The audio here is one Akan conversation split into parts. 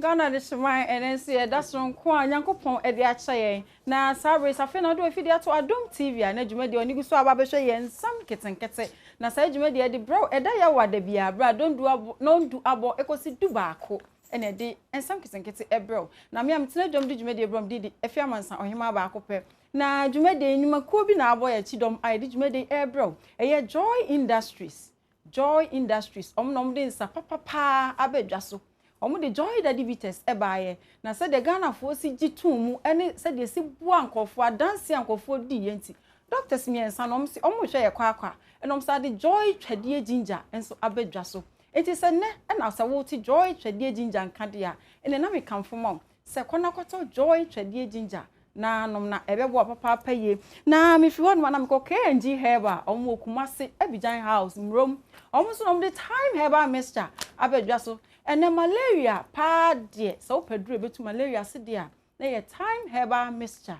Ghana Adehyeman ɛnɛ nso yɛ da soronko a Nyankopɔn de akyɛ yɛn. Na saa bere safe na ɔde wafidi ato Adom TV a na dwumadi a ɔne gu so aba abɛhwɛ yɛn nsɛm nketenkete. Na saa dwumadi a yɛde brɛ wo ɛda Yawa da biara bere a dɔndu abɔ nɔndu abɔ ekosi du baako ɛna ɛde nsɛm nketenkete ɛbrɛ wo. Na me a metena dwam de dwumadi brɛ wo de Afi Amansa Ɔhemaa baako pɛ. Na dwumadi nnwumakuo bi na abɔ yɛn akyi dɔm a yɛde dwumadi ɛrebrɛ wo. Ɛyɛ Joy Industries. Joy Industries, ɔmo na ɔmo de nsa papapaa aba dwa so. Ɔmo de Joy Daddy Bitters ɛbaayɛ. Na sɛdeɛ Ghanafoɔ si gye too mu ɛne sɛdeɛ si boa nkurɔfoɔ adanse a nkurɔfoɔ di yɛn ti. Doctors mmiɛnsa no ɔmo si ɔmo hwɛ yɛ kwaakwa ɛna ɔmo sa de Joy Twɛdeɛ Ginger nso aba dwa so. Eti sɛ nnɛ ɛna sɛ wote Joy Twɛdeɛ Ginger nka deɛ a, ɛnna na mekamfo ma wo sɛ kɔ na kɔtɔ Joy Twɛdeɛ Ginger na nom na ɛbɛboa papaapa yie. Na mefiri hɔ nom a na mekɔ KNG Herbal, ɔmo wɔ Kumase Abidjan House Mmurom. Ɔmo nso na ɔmo de Thyme Herbal Mixture aba dwa so. Ɛnɛ malaria paa deɛ, sɛ wopɛ duro ebetu malaria ase deɛ a, na yɛ Thyme Herbal Mixture.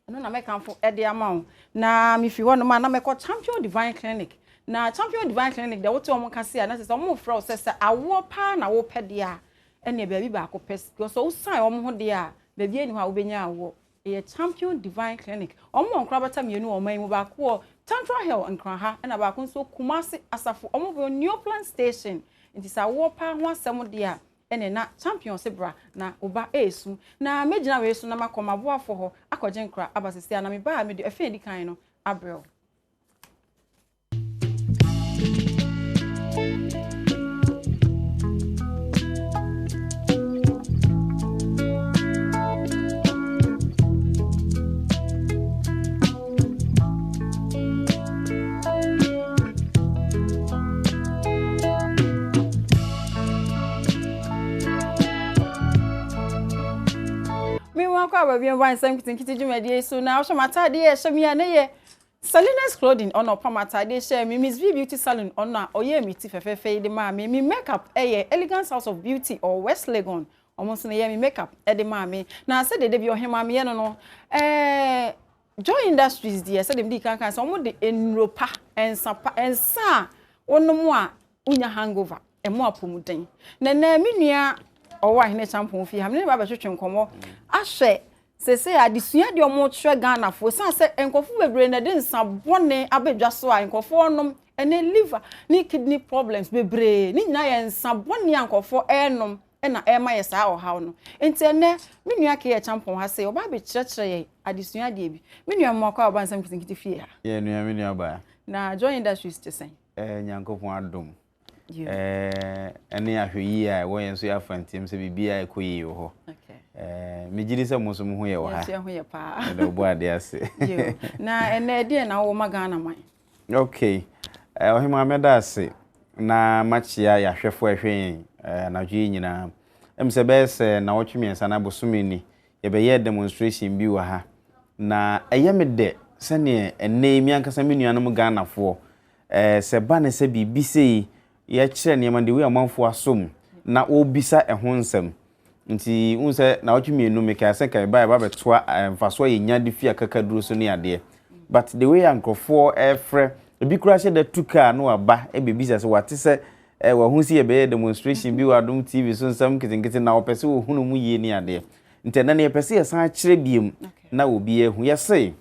Ɛno na mɛkamfo ɛde ama wo. Na mefiri hɔ nom a na mɛkɔ Champion Divine Clinic. Na Champion Divine Clinic deɛ, wote ɔmo kase a, na sɛ ɔmo frɛ wo sɛ awoɔ paa na wopɛ deɛ a, ɛnneɛ baabi baako pɛ because wosan ɔmo ho deɛ a, baabi ani hɔ a wobɛnya awoɔ. Ɛyɛ Champion Divine Clinic. Ɔmo wɔ nkorabata mmienu wɔ ɔman yi mu, baako wɔ Central Hill Nkran ha, ɛna baako nso Kumasi Asafo. Ɔmo wɔ Neoplan Station. Nti sɛ awoɔ paa ho asɛm deɛ a, ɛne na Champion se bra na ɔba esu. Na megyina wei so na makɔ maboafo hɔ akɔgye nkra aba sisi a, na meba a mede ɛfɛ edi kan no abrɛw. Akɔ aba bi mba nsɛm nketenkete dwumadie so na ɔhyɛ m'ataadeɛ ɛhyɛ mi a ne yɛ Salinas Clothing, ɔna ɔpam ataadeɛ hyɛ mi. Miss V Beauty Salon, ɔno a ɔyɛ mi ti fɛfɛɛfɛ yi de maa mi. Mi makeup ɛyɛ Elegance House of Beauty or West Legon, ɔmo nso na ɛyɛ mi makeup ɛde maa mi. Na sɛdeɛ de bi ɔhema mi yɛ no, Joy Industries deɛ, sɛdeɛ mi di kankan sɛ ɔmo de nnuro pa, nsa pa, nsa a wɔnom a wonya hangover, ɛmo apɔmuden. Na nɛ mi nua ɔwɔ Ahene Kyampɔn fie ha, mi ne ba bɛtwetwe nkɔmɔ ahwɛ sese adesua deɛ ɔmo kyerɛ Ghanafoɔ, san sɛ nkurɔfoɔ bebree na de nsa bɔne abɛdwa so a nkurɔfoɔ nom ɛne liver ne kidney problems bebree ne nyinaa yɛ nsa bɔne a nkurɔfoɔ ɛrenom ɛna ɛrema yɛ saa ɔhaw no. Nti ɛnɛ me nua Keyɛ Kyampɔn ha sɛ ɔba abɛkyerɛkyerɛ yɛn adesua adeɛ bi. Me nua mmoakɔ a ɔba nsɛm nketenkete fie ha. Yɛ nua, me nua baa. Na Joy Industries te sɛn? Nyankopɔn adom ɛne ahwɛyie a ɛwɔ yɛn nso yɛ afa ntiam sɛ biribiara ɛkɔ yie wɔ hɔ. Megye di sɛ mo nso mo ho yɛ wɔ ha. Yɛn ho yɛ paa. Ɛdɛ ɔbɔ adeɛ ase. Na ɛnɛ ɛdeɛn na wowɔ ma Ghana man? Okay, ɔhema, mɛda ase na makyia yɛahwɛfoɔ a ɛhwɛ yɛn anadwo yi nyinaa. Ɛm sɛ bɛyɛ sɛ nawɔtwe 3 na bosome ni yɛbɛyɛ demonstration bi wɔ ha, na ɛyɛ me dɛ sɛneɛ ɛnnɛ yi me ankasa me nuanom Ghanafoɔ, sɛ ba ne sɛ biribi sei yɛkyerɛ nneɛma de wei amanfoɔ asom na wɔrebisa ɛho nsɛm. Nti wohu sɛ nawɔtwe 2 mekae sɛ nka yɛba yɛba bɛtoa mfasoɔ a yɛnya de fi akakaduro so ne adeɛ, but the way a nkurɔfoɔ ɛfrɛ, ebi koraa hyɛ da tu kaa na waba ɛbɛbisa sɛ wate sɛ wahu sɛ yɛbɛyɛ demonstration bi wɔ Adom TV so, nsɛm nketenkete na wɔpɛ sɛ wɔhunu mu yie ne adeɛ. Nti ɛnɛ no yɛpɛ sɛ yɛsan kyerɛ biem na obi ahu. Yɛse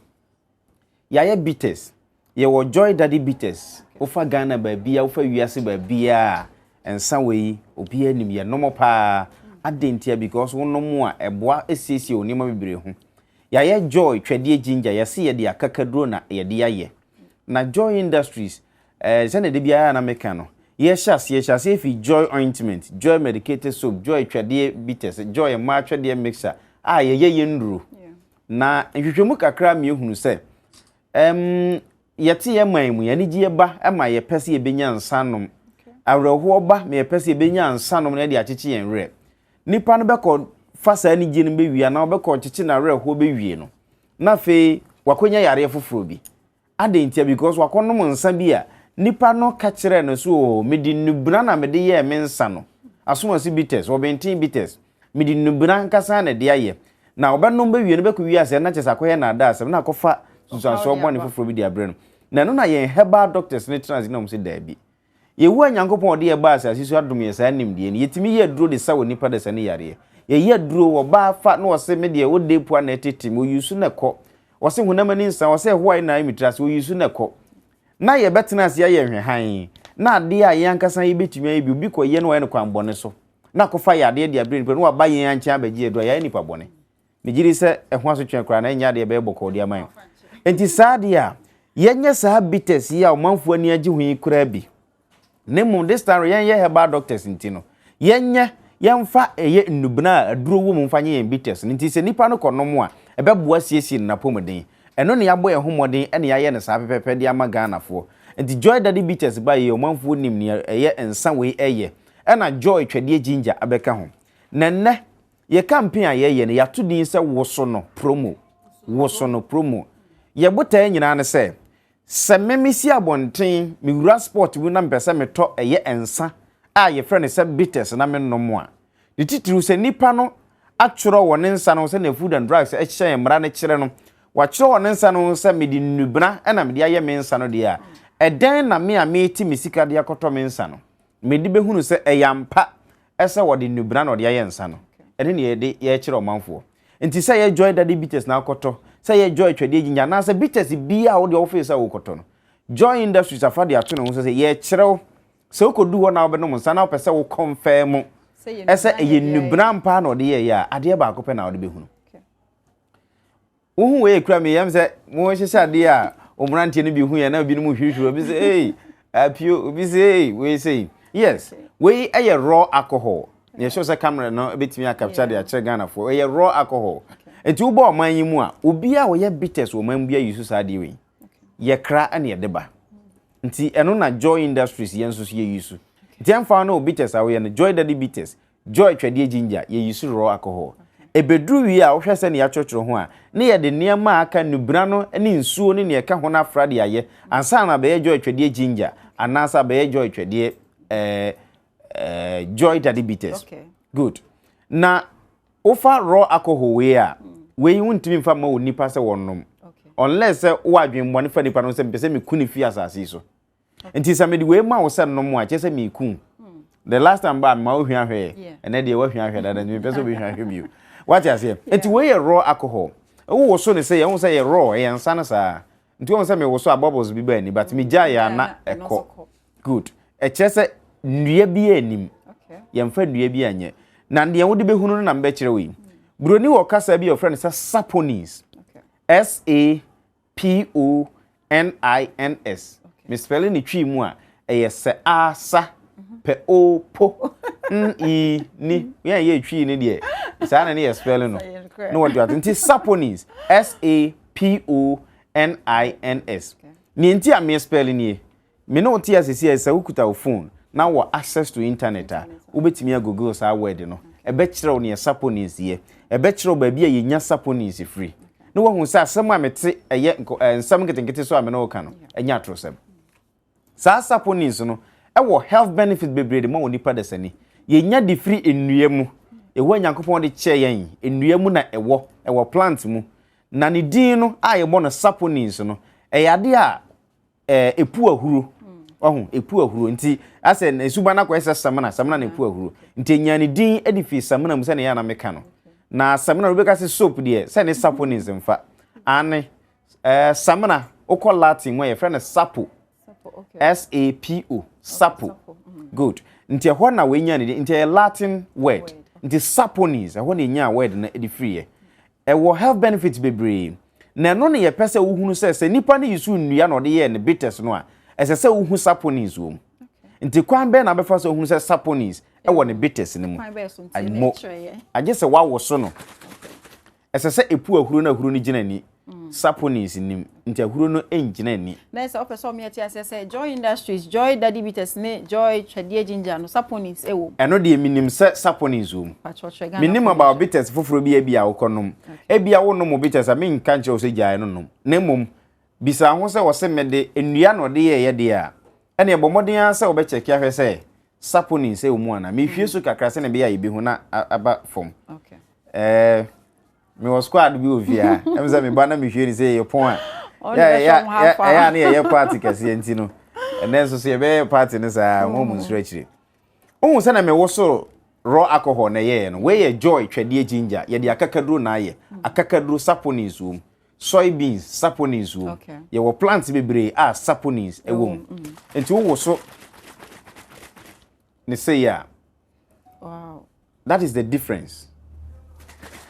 yɛayɛ bitters, yɛwɔ Joy Daddy Bitters. Wofa Ghana baabia, wofa wiase baabia a, nsa wɔ yi obiara nim yɛnom paa. Adɛn ntia? Because wonom a ɛboa esiesie wo nneɛma bebree ho. Yɛayɛ Joy Twɛdeɛ Ginger, yɛse yɛde akakaduro na yɛde ayɛ. Na Joy Industries, sɛnea de biara na meka no, yɛhyɛ aseɛ yɛhyɛ aseɛ fi Joy Ointment, Joy Medicated Soap, Joy Twɛdeɛ Bitters, Joy mmaa twɛdeɛ mixer a yɛyɛ yɛn nnuro. Na nhwehwɛmu kakra miehunu sɛ yɛte yɛn man mu, yɛn anigyeɛ ba ma yɛpɛ sɛ yɛbɛnya nsa nom, awerɛhoɔ ba ma yɛpɛ sɛ yɛbɛnya nsa nom na yɛde akyekye yɛn werɛ. Nipa no bɛkɔ fa saa anigye no bɛwie anaa ɔbɛkɔ kyekye n'awerɛhoɔ bɛwie no, na afei wakɔnya yareɛ foforɔ bi. Adɛn ntia? Because wakɔnom nsa bi a nipa no ka kyerɛɛ no so, o mede nnubena na mede yɛɛ me nsa no, asomasi bitters, ɔbɛnten bitters, mede nnubena nkasa na ɛde ayɛ. Na ɔbɛnom bɛwie no, bɛkɔ wiase na kyerɛ sɛ akɔyɛ naadaa asɛm na akɔfa nsusuansoɔ bɔne foforɔ bi de abrɛ no. Na ɛno na yɛn herbal doctors ne tena ase na wɔn sɛ daabi. Yehowa Nyankopɔn a ɔde yɛn baa asase so adom yɛn saa nimdeɛ no. Yɛtumi yɛ aduro de sa onipa dasani yareɛ. Yɛyɛ aduro, ɔbaa fa na ɔse me deɛ wode pua na ɛtete me, ɔyi so na ɛkɔ. Ɔse honam ani nsa, ɔse ɛho ayɛ na ayɛ me tiri ase, ɔyi so na ɛkɔ. Na yɛbɛtena ase ayɛ nhwɛhan, na adeɛ a yɛn ankasa yɛbɛtumi ayɛ bi, obi kɔyɛ na wayɛ no kwan bɔne so, na akɔfa yadeɛ de abrɛ nipa na waba yɛn nkyɛn abɛgye aduro a, yɛayɛ nipa bɔne. Megye di sɛ ɛho asotwe koraa na ɛnyɛ adeɛ ɛbɛyɛ bɔkɔɔ de ama yɛn. Enti saa adeɛ a yɛnyɛ saa bitters yi a ɔmanfoɔ ani agye ho yi koraa bi. Na mmom this time yɛnyɛ herbal doctors nti no, yɛnyɛ yɛmfa ɛyɛ nnubena a aduro wɔ mu mfa nyɛ yɛn bitters no. Nti sɛ nipa no kɔnom a, ɛbɛboa siesie ne n'apɔmuden. Ɛno na yɛabɔ yɛn ho mmɔden na yɛayɛ no saa pɛpɛɛpɛ de ama Ghanafoɔ. Nti Joy Daddy Bitters ba yi, ɔmanfoɔ nim nea ɛyɛ nsa wei ɛyɛ. Ɛna Joy Twɛdeɛ Ginger abɛka ho. Na nnɛ, Yɛ campaign a yɛyɛ no, yɛato din sɛ Woso No Promo. Woso No Promo. Yɛ botaeɛ nyinaa ne sɛ, sɛ me mesi abɔnten, mewura sport mu na mepɛ sɛ metɔ ɛyɛ nsa a yɛfrɛ no sɛ bitters na menom a, ne titiriw sɛ nipa no atwerɛ wɔ ne nsa no ho sɛnea Food and Drugs hyɛ mmara no kyerɛ no, watwerɛ wɔ ne nsa no ho sɛ mede nnubena na mede ayɛ me nsa no deɛ a, ɛdɛn na me a merete me sika de akɔtɔ me nsa no, mede bɛhunu sɛ ɛyɛ ampa sɛ wɔde nnubena na wɔde ayɛ nsa no, ɛno na yɛde yɛrekyerɛ ɔmanfoɔ. Nti sɛ yɛ Joy Daddy Bitters na wokɔtɔ, sɛ yɛ Joy Twɛdeɛ Ginger anaasɛ bitters biara a wodeɛ wofee sɛ wokɔtɔ no, Joy Industries afa de ato ne ho so sɛ yɛrekyerɛ wo sɛ wokɔdu hɔ na wobɛnom nsa na wopɛ sɛ wo confirm sɛ ɛyɛ nnubena ampa na wɔde yɛeɛ a, adeɛ baako pɛ na wode bɛhunu. Wohu wei ekura me yam sɛ mohyehyɛ adeɛ a mmeranteɛ no bi hu yɛ na ebinom hwirihwiri obi sɛ ei apio obi sɛ ei wei sɛ yes wei yɛ raw alcohol na yɛhyɛ sɛ camera no bɛtumi akapkya de akyerɛ Ghanafoɔ ɛyɛ raw alcohol nti wobɔ ɔman yi mu a obi a ɔyɛ bitters wɔ ɔman mu bi ayi so saa adeɛ wei yɛkra ɛna yɛde ba nti ɛno na Joy Industries yɛn nso so yɛyi so nti ɛmfa no bitters a woyɛ no Joy Daddy Bitters Joy twɛdeɛ ginger, yɛ use raw alcohol. Ɛbɛduru wie a wohwɛ sɛdeɛ yɛatwerɛtwerɛ ho a, ne yɛde nneɛma a aka nnubena no ne nsuo ne deɛ ɛka ho no afra de ayɛ ansa na abɛyɛ Joy twɛdeɛ ginger anaasɛ abɛyɛ Joy twɛdeɛ ɛɛ ɛɛ Joy daddy bitters. Okay. Good. Na wofa raw alcohol wei a, wei wontumi mfa mma onipa sɛ wɔnnom. Unless sɛ wowɔ adwemmɔne fa nipa no sɛ mepɛ sɛ meku no fi asase yi so. Nti sɛ mede wei ma wo sɛ nom a, kyerɛ sɛ mereku wo. The last time ba mema wohwia hwɛ ɛnɛ deɛ woahwia hwɛ dada nti mepɛ sɛ wobɛhwia hwɛ bio. Wate aseɛ? Nti wei yɛ raw alcohol. Wowoso ne sɛ yɛhu sɛ yɛ raw, ɛyɛ nsa no saa. Nti wohu sɛ mewoso a bubbles bi ba ani but megyae a na ɛkɔ. Good. Ɛkyerɛ sɛ nnua bi anim. Yɛmfa nnua bi anyɛ. Na deɛ wode bɛhunu no na mebɛkyerɛ wo yi. Buroni wɔ kasa bi a wɔfrɛ no sɛ saponins. S-A P-O-N-I-N-S. Me spɛle ne Twi mu a, ɛyɛ sɛ a sa pɛ o po n i ni. Yɛn a yɛyɛ Twi no deɛ, saa na ne yɛ spɛle no. Na wɔde ato. Nti saponins, S-A-P-O-N-I-N-S. Nea nti a me spɛle nie, Me ne wo te ase seesei sɛ wokuta wo phone na wowɔ access to internet a, wobɛtumi a google saa word no. Ɛbɛkyerɛ wo neɛ saponins yɛ. Ɛbɛkyerɛ wo baabi a yɛnya saponins firi. Na woahu sɛ asɛm a mete ɛyɛ nko ɛɛ nsɛm nketenkete so a me ne wo ka no, ɛnyɛ atorosɛm. Saa saponins no ɛwɔ health benefits bebree de ma wɔ nipa dasani. Yɛnya de firi nnua mu. Yehowa Nyankopɔn de kyɛɛ yɛn. Nnua mu na ɛwɔ. Ɛwɔ plant mu. Na ne din no a yɛbɔ no saponins no, ɛyɛ adeɛ a ɛɛ epu ahuro ɔho epu ahuro nti asɛ ne suban akɔyɛ sɛ samina samina na epu ahuro nti enya ne din de fi samina mu sɛ ne yɛ na meka no na samina no bɛka sɛ soap deɛ sɛ ne saponins mfa ane ɛɛ samina wokɔ latin mu a yɛfrɛ no sapo s a p o sapo good nti ɛhɔ na wɔanya ne din nti ɛyɛ latin word nti saponins ɛhɔ na enya word no de firiɛ Ɛwɔ health benefits bebree. Na ɛno na yɛpɛ sɛ wohunu sɛ sɛ nipa no use nnua na ɔde yɛɛ ne bitters no a, ɛsɛ sɛ wohu saponins wɔ mu. Nti kwan bɛn na wobɛfa so ahunu sɛ saponins wɔ ne bitters no mu? Mo, agye sɛ woawoso no. Ɛsɛ sɛ epu ahuro na ahuro no gyina ani. Saponins nnim, nti ahuro no ngyina ani. Na sɛ wopɛ sɛ ɔmo yɛte aseɛ sɛ Joy Industries, Joy Daddy Bitters ne Joy Twɛdeɛ Ginger no saponins wɔ mu. Ɛno deɛ menim sɛ saponins wɔ mu. Menim about bitters foforɔ bi a ebia wokɔ nom. Ebia wonom wo bitters a menka nkyerɛ wo sɛ gyae no nom. Na mmom bisa ho sɛ wɔse mede nnua na ɔde yɛɛyɛ deɛ a, ɛneɛ bɔ mmɔden ara sɛ wobɛkyɛke ahwɛ sɛ saponins wɔ mu anaa. Mehwie so kakra sɛdeɛ ɛbɛyɛ a yɛbɛhu na aba fam. Ɛɛ. mewɔ squad bi wɔ fie ha ɛm sɛ meba na mehwie ne sɛ yɛyɛ pɔn a ɛyɛ a ne yɛyɛ party kɛseɛ nti no Ɛnɛ nso so yɛbɛyɛ party no saa, mo mu nsuro akyire. Wohu sɛ na mewo so raw alcohol na ɛyɛɛ no. Wei yɛ Joy twɛdeɛ ginger. Yɛde akakaduro na ayɛ. Akakaduro saponins wɔ mu. Soy beans saponins wɔ mu. Yɛwɔ plants bebree a saponins ɛwɔ mu. Nti wowo so ne sei a, that is the difference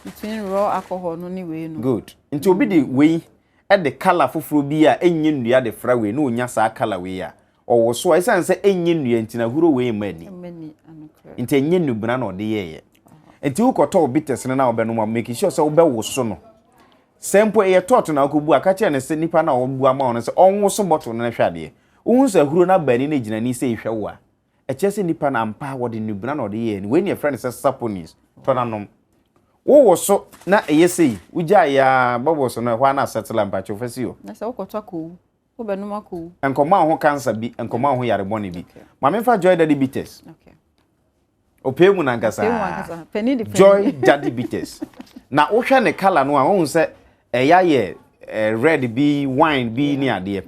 between raw alcohol no ne wei no. Good. Nti obi de wei ɛde colour foforɔ bi a ɛnyɛ nnua de fra wei na onya saa colour wei a ɔwɔ so a, ɛsiane sɛ ɛnyɛ nnua nti na ahuro wei mma ani. Many anokorɛ. Nti ɛnyɛ nnubena na ɔde yɛɛyɛ. Nti wokɔtɔ wo bitters no na wobɛnom a, make sure sɛ wobɛwo so no. Sɛ mpo ɛyɛ tɔɔto na wokɔbu a, ka kyerɛ no sɛ nipa no a ɔbu ama wo no sɛ ɔnwo so bottle no na hwɛ adeɛ. Wohu sɛ ahuro no aba ani no gyina ani sɛ ɛhwɛ wo a, ɛkyerɛ sɛ nipa no ampa wɔde nnubena na ɔde yɛɛ no. Wei ne yɛfrɛ no sɛ saponins. Tɔ nanom. Wowɔ so na ɛyɛ sei, wogyae a bubbles no ɛhɔ a na asɛtela mpakyɛw fa si hɔ. Na sɛ wokɔtɔ akɔwu, wobɛnom akɔwu. Nkɔmɔ a ho cancer bi, nkɔmɔ a ho yare bɔne bi. Ma memfa Joy Daddy Bitters. Ɔpɛ mu nankasa. Pɛ mu ankasa. Panin de panin. Joy Daddy Bitters. Na wohwɛ ne colour no a, wohu sɛ ɛyɛ ayɛ red bi, wine bi ne adeɛ.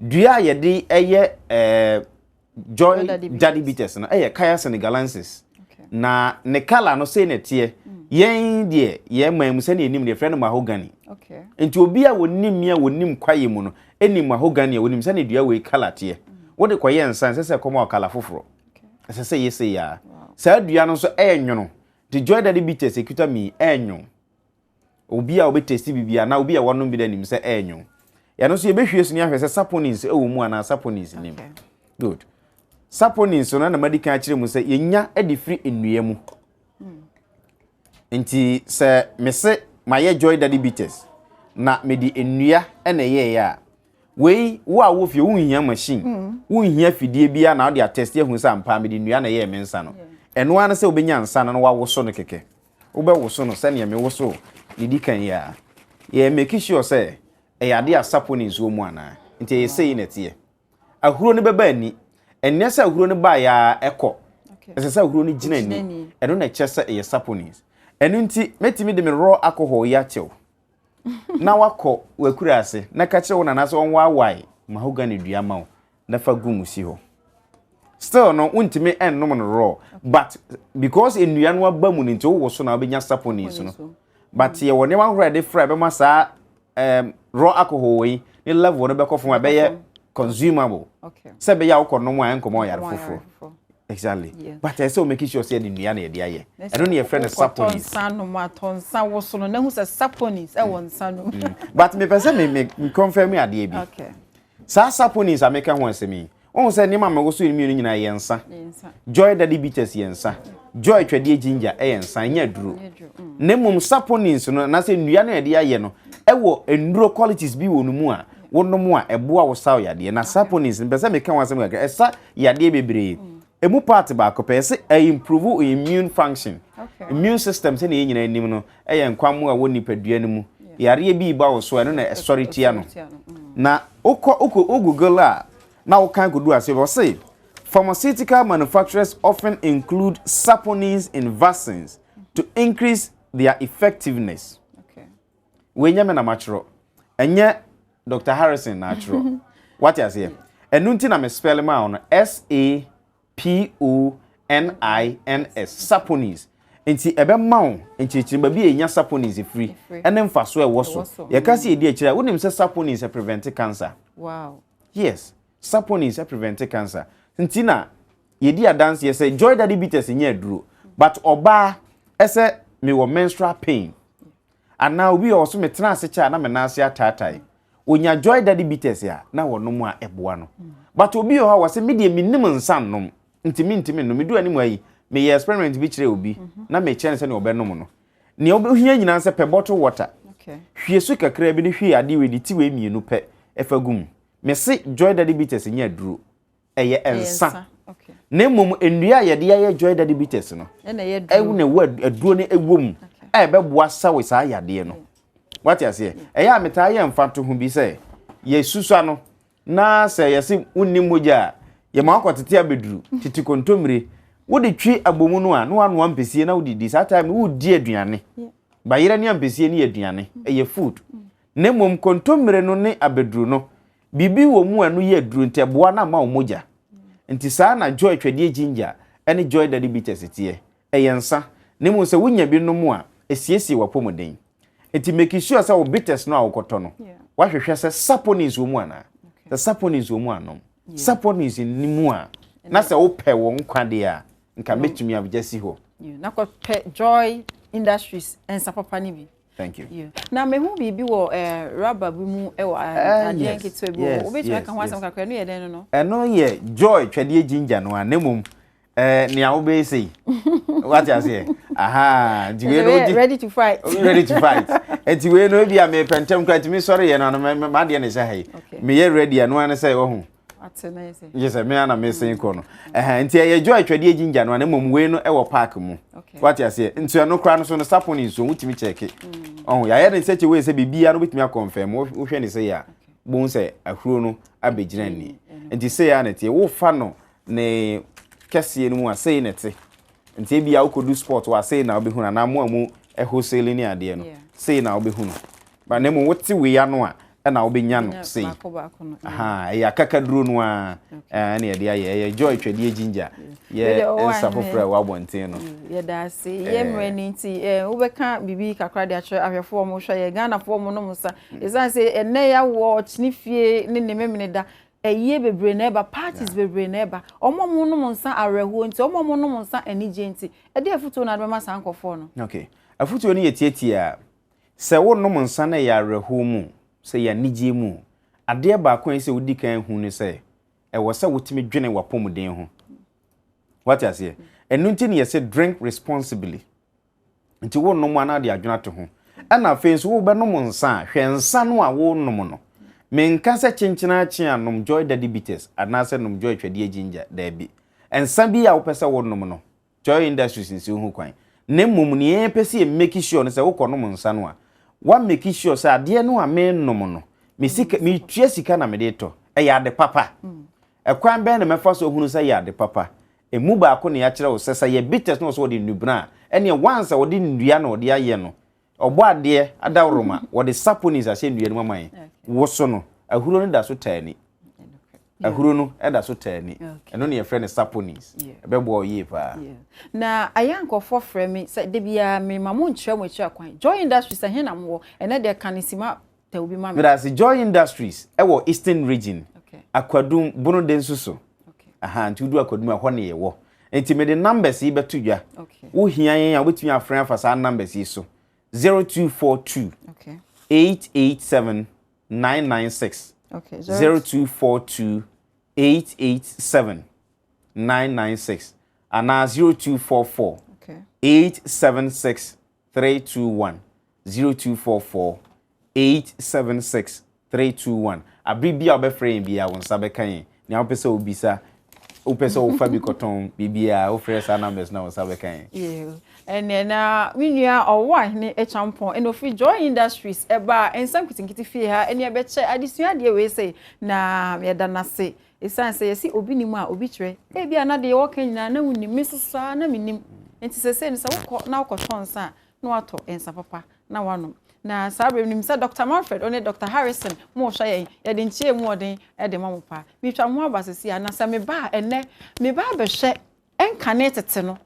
Dua a yɛde ɛyɛ Joy Joy Daddy Daddy Bitters. Bitters no ɛyɛ Khaya senegalensis. Na ne colour no sei na ɛteɛ. Yɛn deɛ yɛn man mu sɛnea yɛnim deɛ yɛfrɛ no mahogany. Nti obi a wɔnim mi a wɔnim kwaeɛ mu no ɛnim mahogany a wɔnim sɛnea dua wei colour teɛ. Wode kɔyɛ nsa, ɛnsɛ sɛ ɛkɔma wɔ colour foforɔ. Ɛsɛ sɛ yɛ sei a. Saa dua no nso ɛyɛ nwono. Nti Joy Daddy Bitters ekuta mi ɛyɛ nwono. Obi a wɔbɛtesti biribi anaa obi a wɔnom bi da nim sɛ ɛyɛ nwono. Yɛno nso yɛbɛhwie so ne ahwɛ sɛ saponins ɛwɔ mu anaa saponins nim. Good. Saponins no na madi kan akyerɛ mu sɛ yɛnya de firi nnua mu. Nti sɛ mese mayɛ Joy Daddy Bitters na mede nnua na ɛyɛeɛ a, wei wo a wɔ fie wonhia machine, wonhia fidie biara na wode atɛste ahu sɛ ampa mede nnua na ɛyɛɛ me nsa no. Ɛno ara ne sɛ wobɛnya nsa no na wawoso no kɛkɛ. Wobɛwoso no sɛnea mewoso ne di kan yi a. Yɛ make sure sɛ ɛyɛ ade a saponins wɔ mu anaa. Nti ɛyɛ sei na ɛteɛ. Ahuro no bɛba ani. Ɛnyɛ sɛ ahuro no baeɛ a ɛkɔ. Ɛsɛ sɛ ahuro no gyina ani. Ɛno na ɛkyerɛ sɛ ɛyɛ saponins. Ɛno nti mɛtumi de me raw alcohol yi akyɛw na wakɔ wakura ase na ka kyerɛ wo nana sɛ ɔnwaawae mahogany dua ma wo na fa gu mu si hɔ. Still no wontumi ɛnnom no raw, but because nnua no aba mu no nti wowɔ so na wobɛnya saponins no. But yɛwɔ nneɛma ahodoɔ a yɛde fra ɛbɛma saa raw alcohol yi ne level no bɛkɔ fam a ɛbɛyɛ consumable. Sɛ ɛbɛyɛ a wokɔ nom a ɛnkɔmɔ ɔyare foforɔ. Exactly. But ɛsɛ sɛ o make sure sɛ yɛde nnua na yɛde ayɛ. Ɛno ne yɛfrɛ no saponins. Nsa nom atɔ nsa woso no na hu sɛ saponins ɛwɔ nsa nom. But mepɛ sɛ me confirm adeɛ bi. Saa saponins a meka ho asɛm yi, wohu sɛ nneɛma a mewɔ so yi mmienu nyinaa yɛ nsa. Joy Daddy Bitters yɛ nsa. Joy Twɛdeɛ Ginger ɛyɛ nsa, ɛnyɛ aduro. Na mmom saponins no anaasɛ nnua no a yɛde ayɛ no ɛwɔ nnuro qualities bi wɔ no mu a wonom a ɛboa wo saw yadeɛ. Na saponins no, mpɛ sɛ meka ho asɛm kakra, ɛsa yadeɛ bebree. Emu part baako pɛ, ɛsɛ ɛ improve immune function. Immune system sɛnea yɛn nyinaa nim no ɛyɛ nkwammoa a ɛwɔ nipadua no mu. Yareɛ bi ba wo so a, ɛno na ɛsɔre tia no. Na wokɔ wokɔ wo Google a na wokan kɔdu ase, wɔse pharmaceutical manufacturers often include saponins in vaccines to increase their effectiveness. Wei nyɛ me na matwerɛ, ɛnyɛ Dr. Harrison na atwerɛ. Wate aseɛ? Ɛno nti na me spell maa wo no S A P O N I N S, saponins. Nti ɛbɛma wo nkyerɛkyerɛ baabi a yɛnya saponins firi ɛne mfaso a ɛwɔ so. Yɛka sɛ yɛdi akyire a, wonim sɛ saponins prevent cancer. Yes, saponins prevent cancer. Nti na yɛdi adanseɛ sɛ Joy Daddy Bitters nyɛ aduro, but ɔbaa ɛsɛ mewɔ menstrual pain anaa obi a ɔso metena ase kyɛ a na me nan ase ataatae, onya Joy Daddy Bitters a na wɔnom a ɛboa no. But obi wɔ hɔ a wɔsɛ me deɛ menim nsa nnom nti mentimi nnom. Medu anim ayi meyɛ experiment bi kyerɛ obi na mekyerɛ no sɛnea ɔbɛnom no. Nea wobɛhia nyinaa sɛ pɛ bottle water, hwie so kakra bi ne hwie adeɛ wei de ti wei mmienu pɛ ɛfa gu mu. Mese Joy Daddy Bitters nyɛ aduro, ɛyɛ nsa. Na mmom nnua a yɛde ayɛ Joy Daddy Bitters no ɛwo na ɛwɔ aduro no ɛwɔ mu a ɛbɛboa sawe saa yadeɛ no. Wate aseɛ? Ɛyɛ a metaa yɛ mfatoho bi sɛ yɛsusua no na sɛ yɛse wonni mogya a, yɛma wakɔtete abɛduru tete kontommire wode twi abomu no a na wanoa mpɛsie na wode di. Saa time no wodi aduane, bayerɛ ne ampesie no yɛ aduane, ɛyɛ food. Na mmom kontommire no ne abɛduru no Biribi wɔ mu a ɛno yɛ aduro nti ɛboa no ama wo mogya. Nti saa na Joy Twɛdeɛ Ginger ne Joy Daddy Bitters teɛ. Ɛyɛ nsa, na mmom sɛ wonya bi nom a, ɛsiesie w'apɔmuden. Nti make sure sɛ wo bitters no a wokɔtɔ no, woahwehwɛ sɛ saponins wɔ mu anaa. Sɛ saponins wɔ mu a nom. Saponins nni mu a, na sɛ wopɛ wo nkwa deɛ a, nka mɛtumi agya si hɔ. Na kɔpɛ Joy Industries nsa papa no bi. Thank you. Yeah. Na mehu biribi wɔ eh, rubber bi mu wɔ eh, adeɛ nketewa bi wɔ. Wobɛtumi aka ho asɛm kakra, ɛno yɛ dɛn no no? Ɛno yɛ Joy twɛdeɛ ginger no a, na mmom eh, nea wobɛyɛ sei. Wate aseɛ? Aha, nti wei no wogye. Ready to fight. Ready to fight. Nti wei no ebi a mepɛ ntɛm koraa ntumi sɔre yɛ no ano m'adeɛ na ɛhyɛ ha yi. Meyɛ ready a no ara ne sɛ wahu. Gye sɛ me ara na mesen kɔ no. Ɛhɛn, nti ɛyɛ Joy twɛdeɛ ginger no a na mmom wei no ɛwɔ park mu. Wate aseɛ? Nti ɛno koraa no so no sapon nsuo wotumi kyɛke. Ɔho, yɛayɛ no in such a way sɛ biribiara no wobɛtumi akɔnfɛm. Wohwɛ ne sɛ yɛ a, bohu sɛ ahuro no abɛgyina ni. Nti sei ara na ɛteɛ. Wofa no ne kɛseɛ no mu a, sei na ɛte. Nti ebia wokɔdu sport hɔ a, sei na wobɛhu no anaa mo a mo wholesale ne adeɛ no, sei na wobɛhu no. Ba na mmom wote wei ano a, ɛna wobɛnya no sei. Aha, ɛyɛ akakaduro no ara ɛna yɛde ayɛ. Ɛyɛ Joy Twɛdeɛ Ginger, yɛ nsa foforɔ a ɛwɔ abɔnten no. Yɛda ase. Yɛ mmerɛ no nti, wobɛka biribi kakra de akyerɛ ahwɛfoɔ a wɔhwɛ yɛ, Ghanafoɔ a wɔnom nsa. Ɛsiane sɛ ɛnnɛ yɛawoɔ ɔkyene fie ne ne Memeneda, Ayie bebree na ɛba, parties bebree na ɛba. Wɔn a wɔnom nsa awerɛhoɔ nti, wɔn a wɔnom nsa anigyeɛ nti, ɛdeɛn afotuo na wode bɛma saa nkurɔfoɔ no? Okay. Afotuo no yɛ tiatia. Sɛ wonom nsa na ɛyɛ awerɛhoɔ mu, sɛ ɛyɛ anigyeɛ mu, adeɛ baako a ɛsɛ sɛ wodi kan hu ne sɛ, ɛwɔ sɛ wotumi dwene w'apɔmuden ho. Wate aseɛ? Ɛno nti na yɛse drink responsibly. Nti wonom a na wode adwene ato ho. Ɛna afei nso wobɛnom nsa a, hwɛ nsa no a wonom no. Menka sɛ kyenkyena akye a nom Joy Daddy Bitters anaasɛ nom Joy Twɛdeɛ Ginger, daabi. Nsa bi a wopɛ sɛ wonom no, Joy Industries nsi wo ho kwan. Na mmom nea yɛpɛ sɛ yɛ make sure no sɛ wokɔnom nsa no a, woa make sure sɛ adeɛ no a menom no, me sika, metua sika na mede retɔ, ɛyɛ ade papa. Ɛkwan bɛn na mɛfa so ahunu sɛ ɛyɛ ade papa? Emu baako na yɛakyerɛ wo sɛ, sɛ ɛyɛ bitters na ɔsɛ wɔde nnubena a, ɛneɛ once a wɔde nnua na wɔde ayɛ no, ɔbɔ adeɛ adaworoma, wɔde saponins ahyɛ nnua no mu ama yɛn, woso no, ahuro no da so taa ani. Ahuro no da so taa ani. Ɛno na yɛfrɛ no saponins. Ɛbɛboa wo yie paa. Na ayɛ a nkurɔfoɔ frɛ me sɛ da biara mema mo nkyerɛ mo akyiri akwan. Joy Industries ɛhe na mowɔ? Ɛnɛ deɛ ka ne sima tɛw bi ma me. Medase, Joy Industries ɛwɔ Eastern Region, Akwadum, Bono Densu so. Aha, nti wodu Akwadum a ɛhɔ ne yɛwɔ. Nti mede numbers yi bɛto dwa. Wohia yɛn a wobɛtumi afrɛ afa saa numbers yi so. 0242 887 996. 0242 887 996 anaa 0244 876 321 0244 876 321 Abere bi a wobɛfrɛ yɛn biara wo nsa bɛka yɛn. Nea wopɛ sɛ wobisa, wopɛ sɛ wofa bi kɔtɔn biribiara, wofrɛ saa numbers no a wo nsa bɛka yɛn. Yoo, ɛnneɛ na me nua Ɔwoahene Acheampong ɛna ɔfiri Joy Industries ɛbaa Nsɛm Nketenkete fie ha ɛne ɛbɛkyɛ adesua adeɛ wei sei na yɛda no ase ɛsiane sɛ yɛse obi nim a obi kyerɛ ebia na deɛ wɔka nyinaa na wonim me nso saa na menim nti sɛsei no sɛ wokɔ na wokɔtɔ nsa a na watɔ nsa papa na wanom. Na saa berɛ menim sɛ Dɔkta Manfred ɔne Dɔkta Harrison mo rehwɛ yɛn, yɛde nkyea mu ɔden de ma mo paa. Meretwa me ho aba sɛsi a, na sɛ meba a ɛnnɛ meba abɛhwɛ ɛnkane tete no,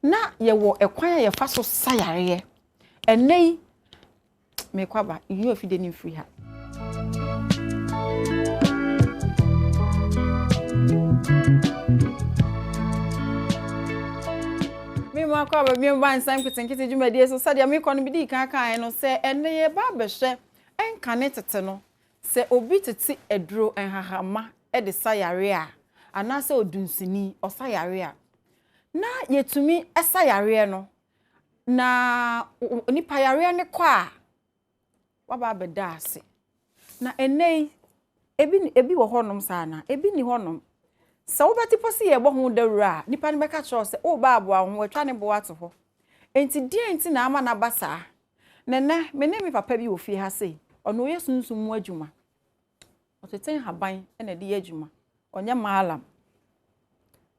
na yɛwɔ ɛkwan a yɛfa so sa yareɛ. Ɛnnɛ yi, merekɔ aba, nyi afidie no mfiri ha. Me mu akɔ aba bio ba nsɛm nketenkete dwumadie so sɛdeɛ mekɔ no medii kan kaeɛ no sɛ ɛnnɛ yɛba abɛhwɛ nkane tete no sɛ obi tete aduro nhahamma de sa yareɛ a anaasɛ odunsini ɔsa yareɛ a na yɛtumi sa yareɛ no na nipa yareɛ no kɔ a waba abɛda ase. Na ɛnnɛ yi, ebi ebi wɔ hɔnom saa anaa? Ebi nni hɔnom. Sɛ wobɛte po sɛ yɛrebɔ ho dawuro a, nipa no bɛka kyerɛ wo sɛ, woreba aboa wo ho, watwa ne bo ato hɔ. Enti deɛn nti na ama no aba saa? Na ɛnnɛ, me ne me papa bi wɔ fie ha sei, ɔno ɔyɛ sunsum mu adwuma. Ɔtete nhaban na ɛde yɛ adwuma. Ɔnyɛ mallam.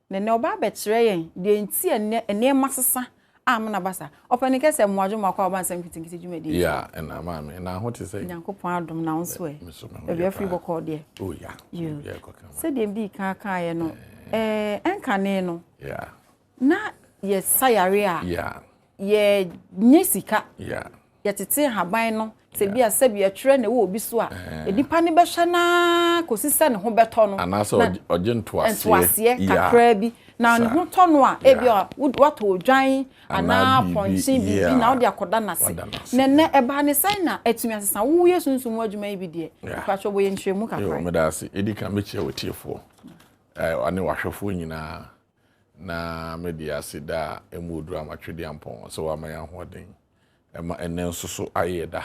Na nnɛ ɔba abɛkyerɛ yɛn deɛ nti a nnɛ nneɛma sesa Amena Basa. Ɔpanin kɛsɛ mmoadwo mmoakɔ a wɔba nsɛm nketenkete dwumadie. Yeah, ɛna maame, na ho te sɛ. Nyankopɔn adom na wo nso ɛ. Baabi afiri bɔkɔɔ deɛ. Oh yeah. Yoo. Sɛdeɛ mdii kan kaeɛ no, ɛɛ ɛnkane no. Yeah. Na yɛsa yare a. Yeah. Yɛnyɛ sika. Yeah. Yɛtete nhaban no, sɛ bi a sɛbi ɛtwerɛ na ɛwɔ obi so a, nipa no bɛhwɛ no ara kɔsi sɛ ne ho bɛtɔ no. Anaasɛ ɔgye ntoaseɛ. Ntoaseɛ kakraa bi. Na ne ho tɔ no a, ebi a watɔ odwan anaa apɔnkye biribi na wode akɔda no ase. Na ɛnnɛ ɛbaa ne sɛn na atumi asesa? Woyɛ sunsum mu adwuma yi bi deɛ, mpakyɛw bɔ yɛn nkyerɛmu kakra. Yo, meda ase. Edi kan mɛkyia w'atiefoɔ ne w'ahwɛfoɔ nyinaa na mede aseda a ɛmu oduru ama Twedeampɔn sɛ wama yɛn ahoɔden ɛma ɛnnɛ nso so ayɛ da.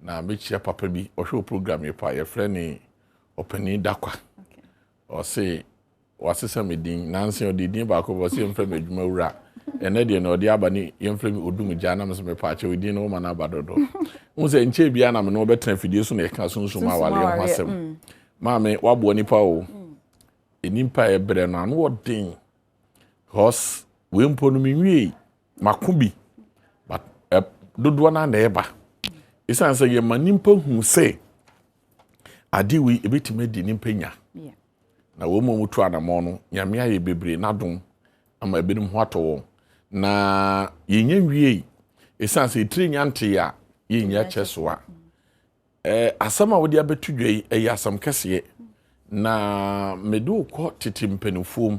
Na mɛkyia papa bi, ɔhwɛ wɔ program yi pa, yɛfrɛ ne Ɔpanin Dakwa. Ɔse wasesa me din, nanse ɔde din baako ba, ɔse yɛmfrɛ me adwuma wura. Ɛnɛ deɛ na ɔde aba ne yɛmfrɛ me Odum Gya, na mesɛ mepa akyɛw din no woma no aba dodo. Wohu sɛ nkyɛɛ biara na me ne wɔbɛtena afidie so na yɛka sunsum awareɛ ho asɛm. Mm. Maame, waboa nipa o. Mm. Nipa a ɛbrɛ no ano ɔden. Because wei mpo no menwiei. Mako bi, but ɛ dodoɔ no ara na ɛba. Ɛsiane sɛ yɛma nnipa hu sɛ adeɛ wei ɛbɛtumi adi nnipa nya. Na wɔn mu a wɔtu anammɔn no, Nyame ayɛ bebree n'adom ama ebinom ho atɔ wɔn. Na yɛnya nwiei, ɛsiane sɛ etire nya ntee a, yɛnnya kyɛ so a. Eh, asɛm a wode abɛto dwa yi, ɛyɛ asɛm kɛseɛ. Na mede wo kɔ tete mpanimfoɔ mu.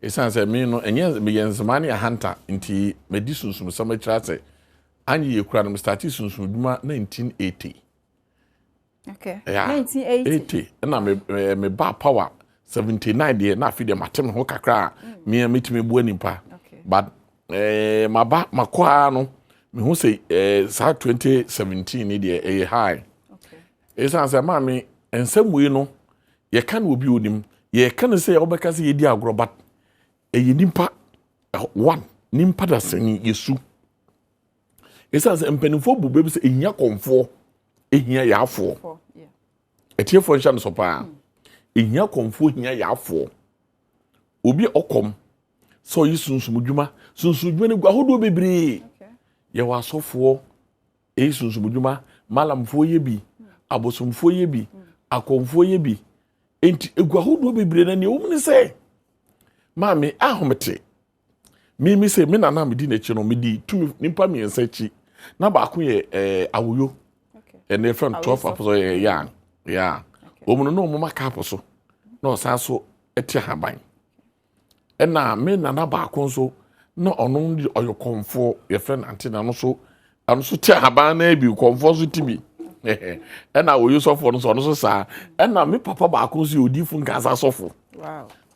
Ɛsiane sɛ me no, ɛnyɛ meyɛ nzemaa ne ahanta, nti madi sunsumsɛm akyiri asɛ. Anyɛ yie koraa no, me startee sunsum adwuma 1980. Okay. Yeah, 1980. 80. Ɛna me, eh, me baa power 79 deɛ, na afei deɛ mate me ho kakra a, mm. me a metumi boa nipa. Okay. But eh, maba makɔ ara no mehu sɛ eh, saa 2017 ni deɛ ɛyɛ high ɛsiane sɛ maame nsɛm wei no yɛka no obi onim yɛka no sɛ wobɛka sɛ yɛdi agorɔ but ɛyɛ nipa one nipa da sɛni yɛsu ɛsiane sɛ mpanimfoɔ bu bɛbi sɛ ɛhia kɔmfoɔ ɛhia yɛafoɔ ɛtiefoɔ nhyɛ no so paa ɛhia kɔmfoɔ hia yɛafoɔ obi a ɔkɔm sɛ ɔyɛ sunsum dwuma sunsum dwuma no gu ahodoɔ bebree yɛwɔ asɔfoɔ ɛyɛ sunsum dwuma malamfoɔ yɛ bi abosomfoɔ yɛ bi akɔmfoɔ yɛ bi nti egu ahodoɔ bebree na nea wɔn ne sɛ maame ahomete mimi sɛ me nana medi n'akyi no medi tumi nipa mmiɛnsa akyi na baako yɛ ɛɛ eh, awoyo ɛna efra no 12 apɔ so yɛ yaa yaa wɔn no na wɔn ma kaapo so na ɔsan so ɛte ahaban. Ɛna me nana baako nso na ɔno de ɔyɛ kɔnfoɔ yɛfrɛ no ante na ɔno nso ɔno nso te ahaban no bi kɔnfoɔ nso te bi ɛna oyi sɔfoɔ no nso ɔno nso saa ɛna me papa baako nso yɛ odiifo nkansa sɔfo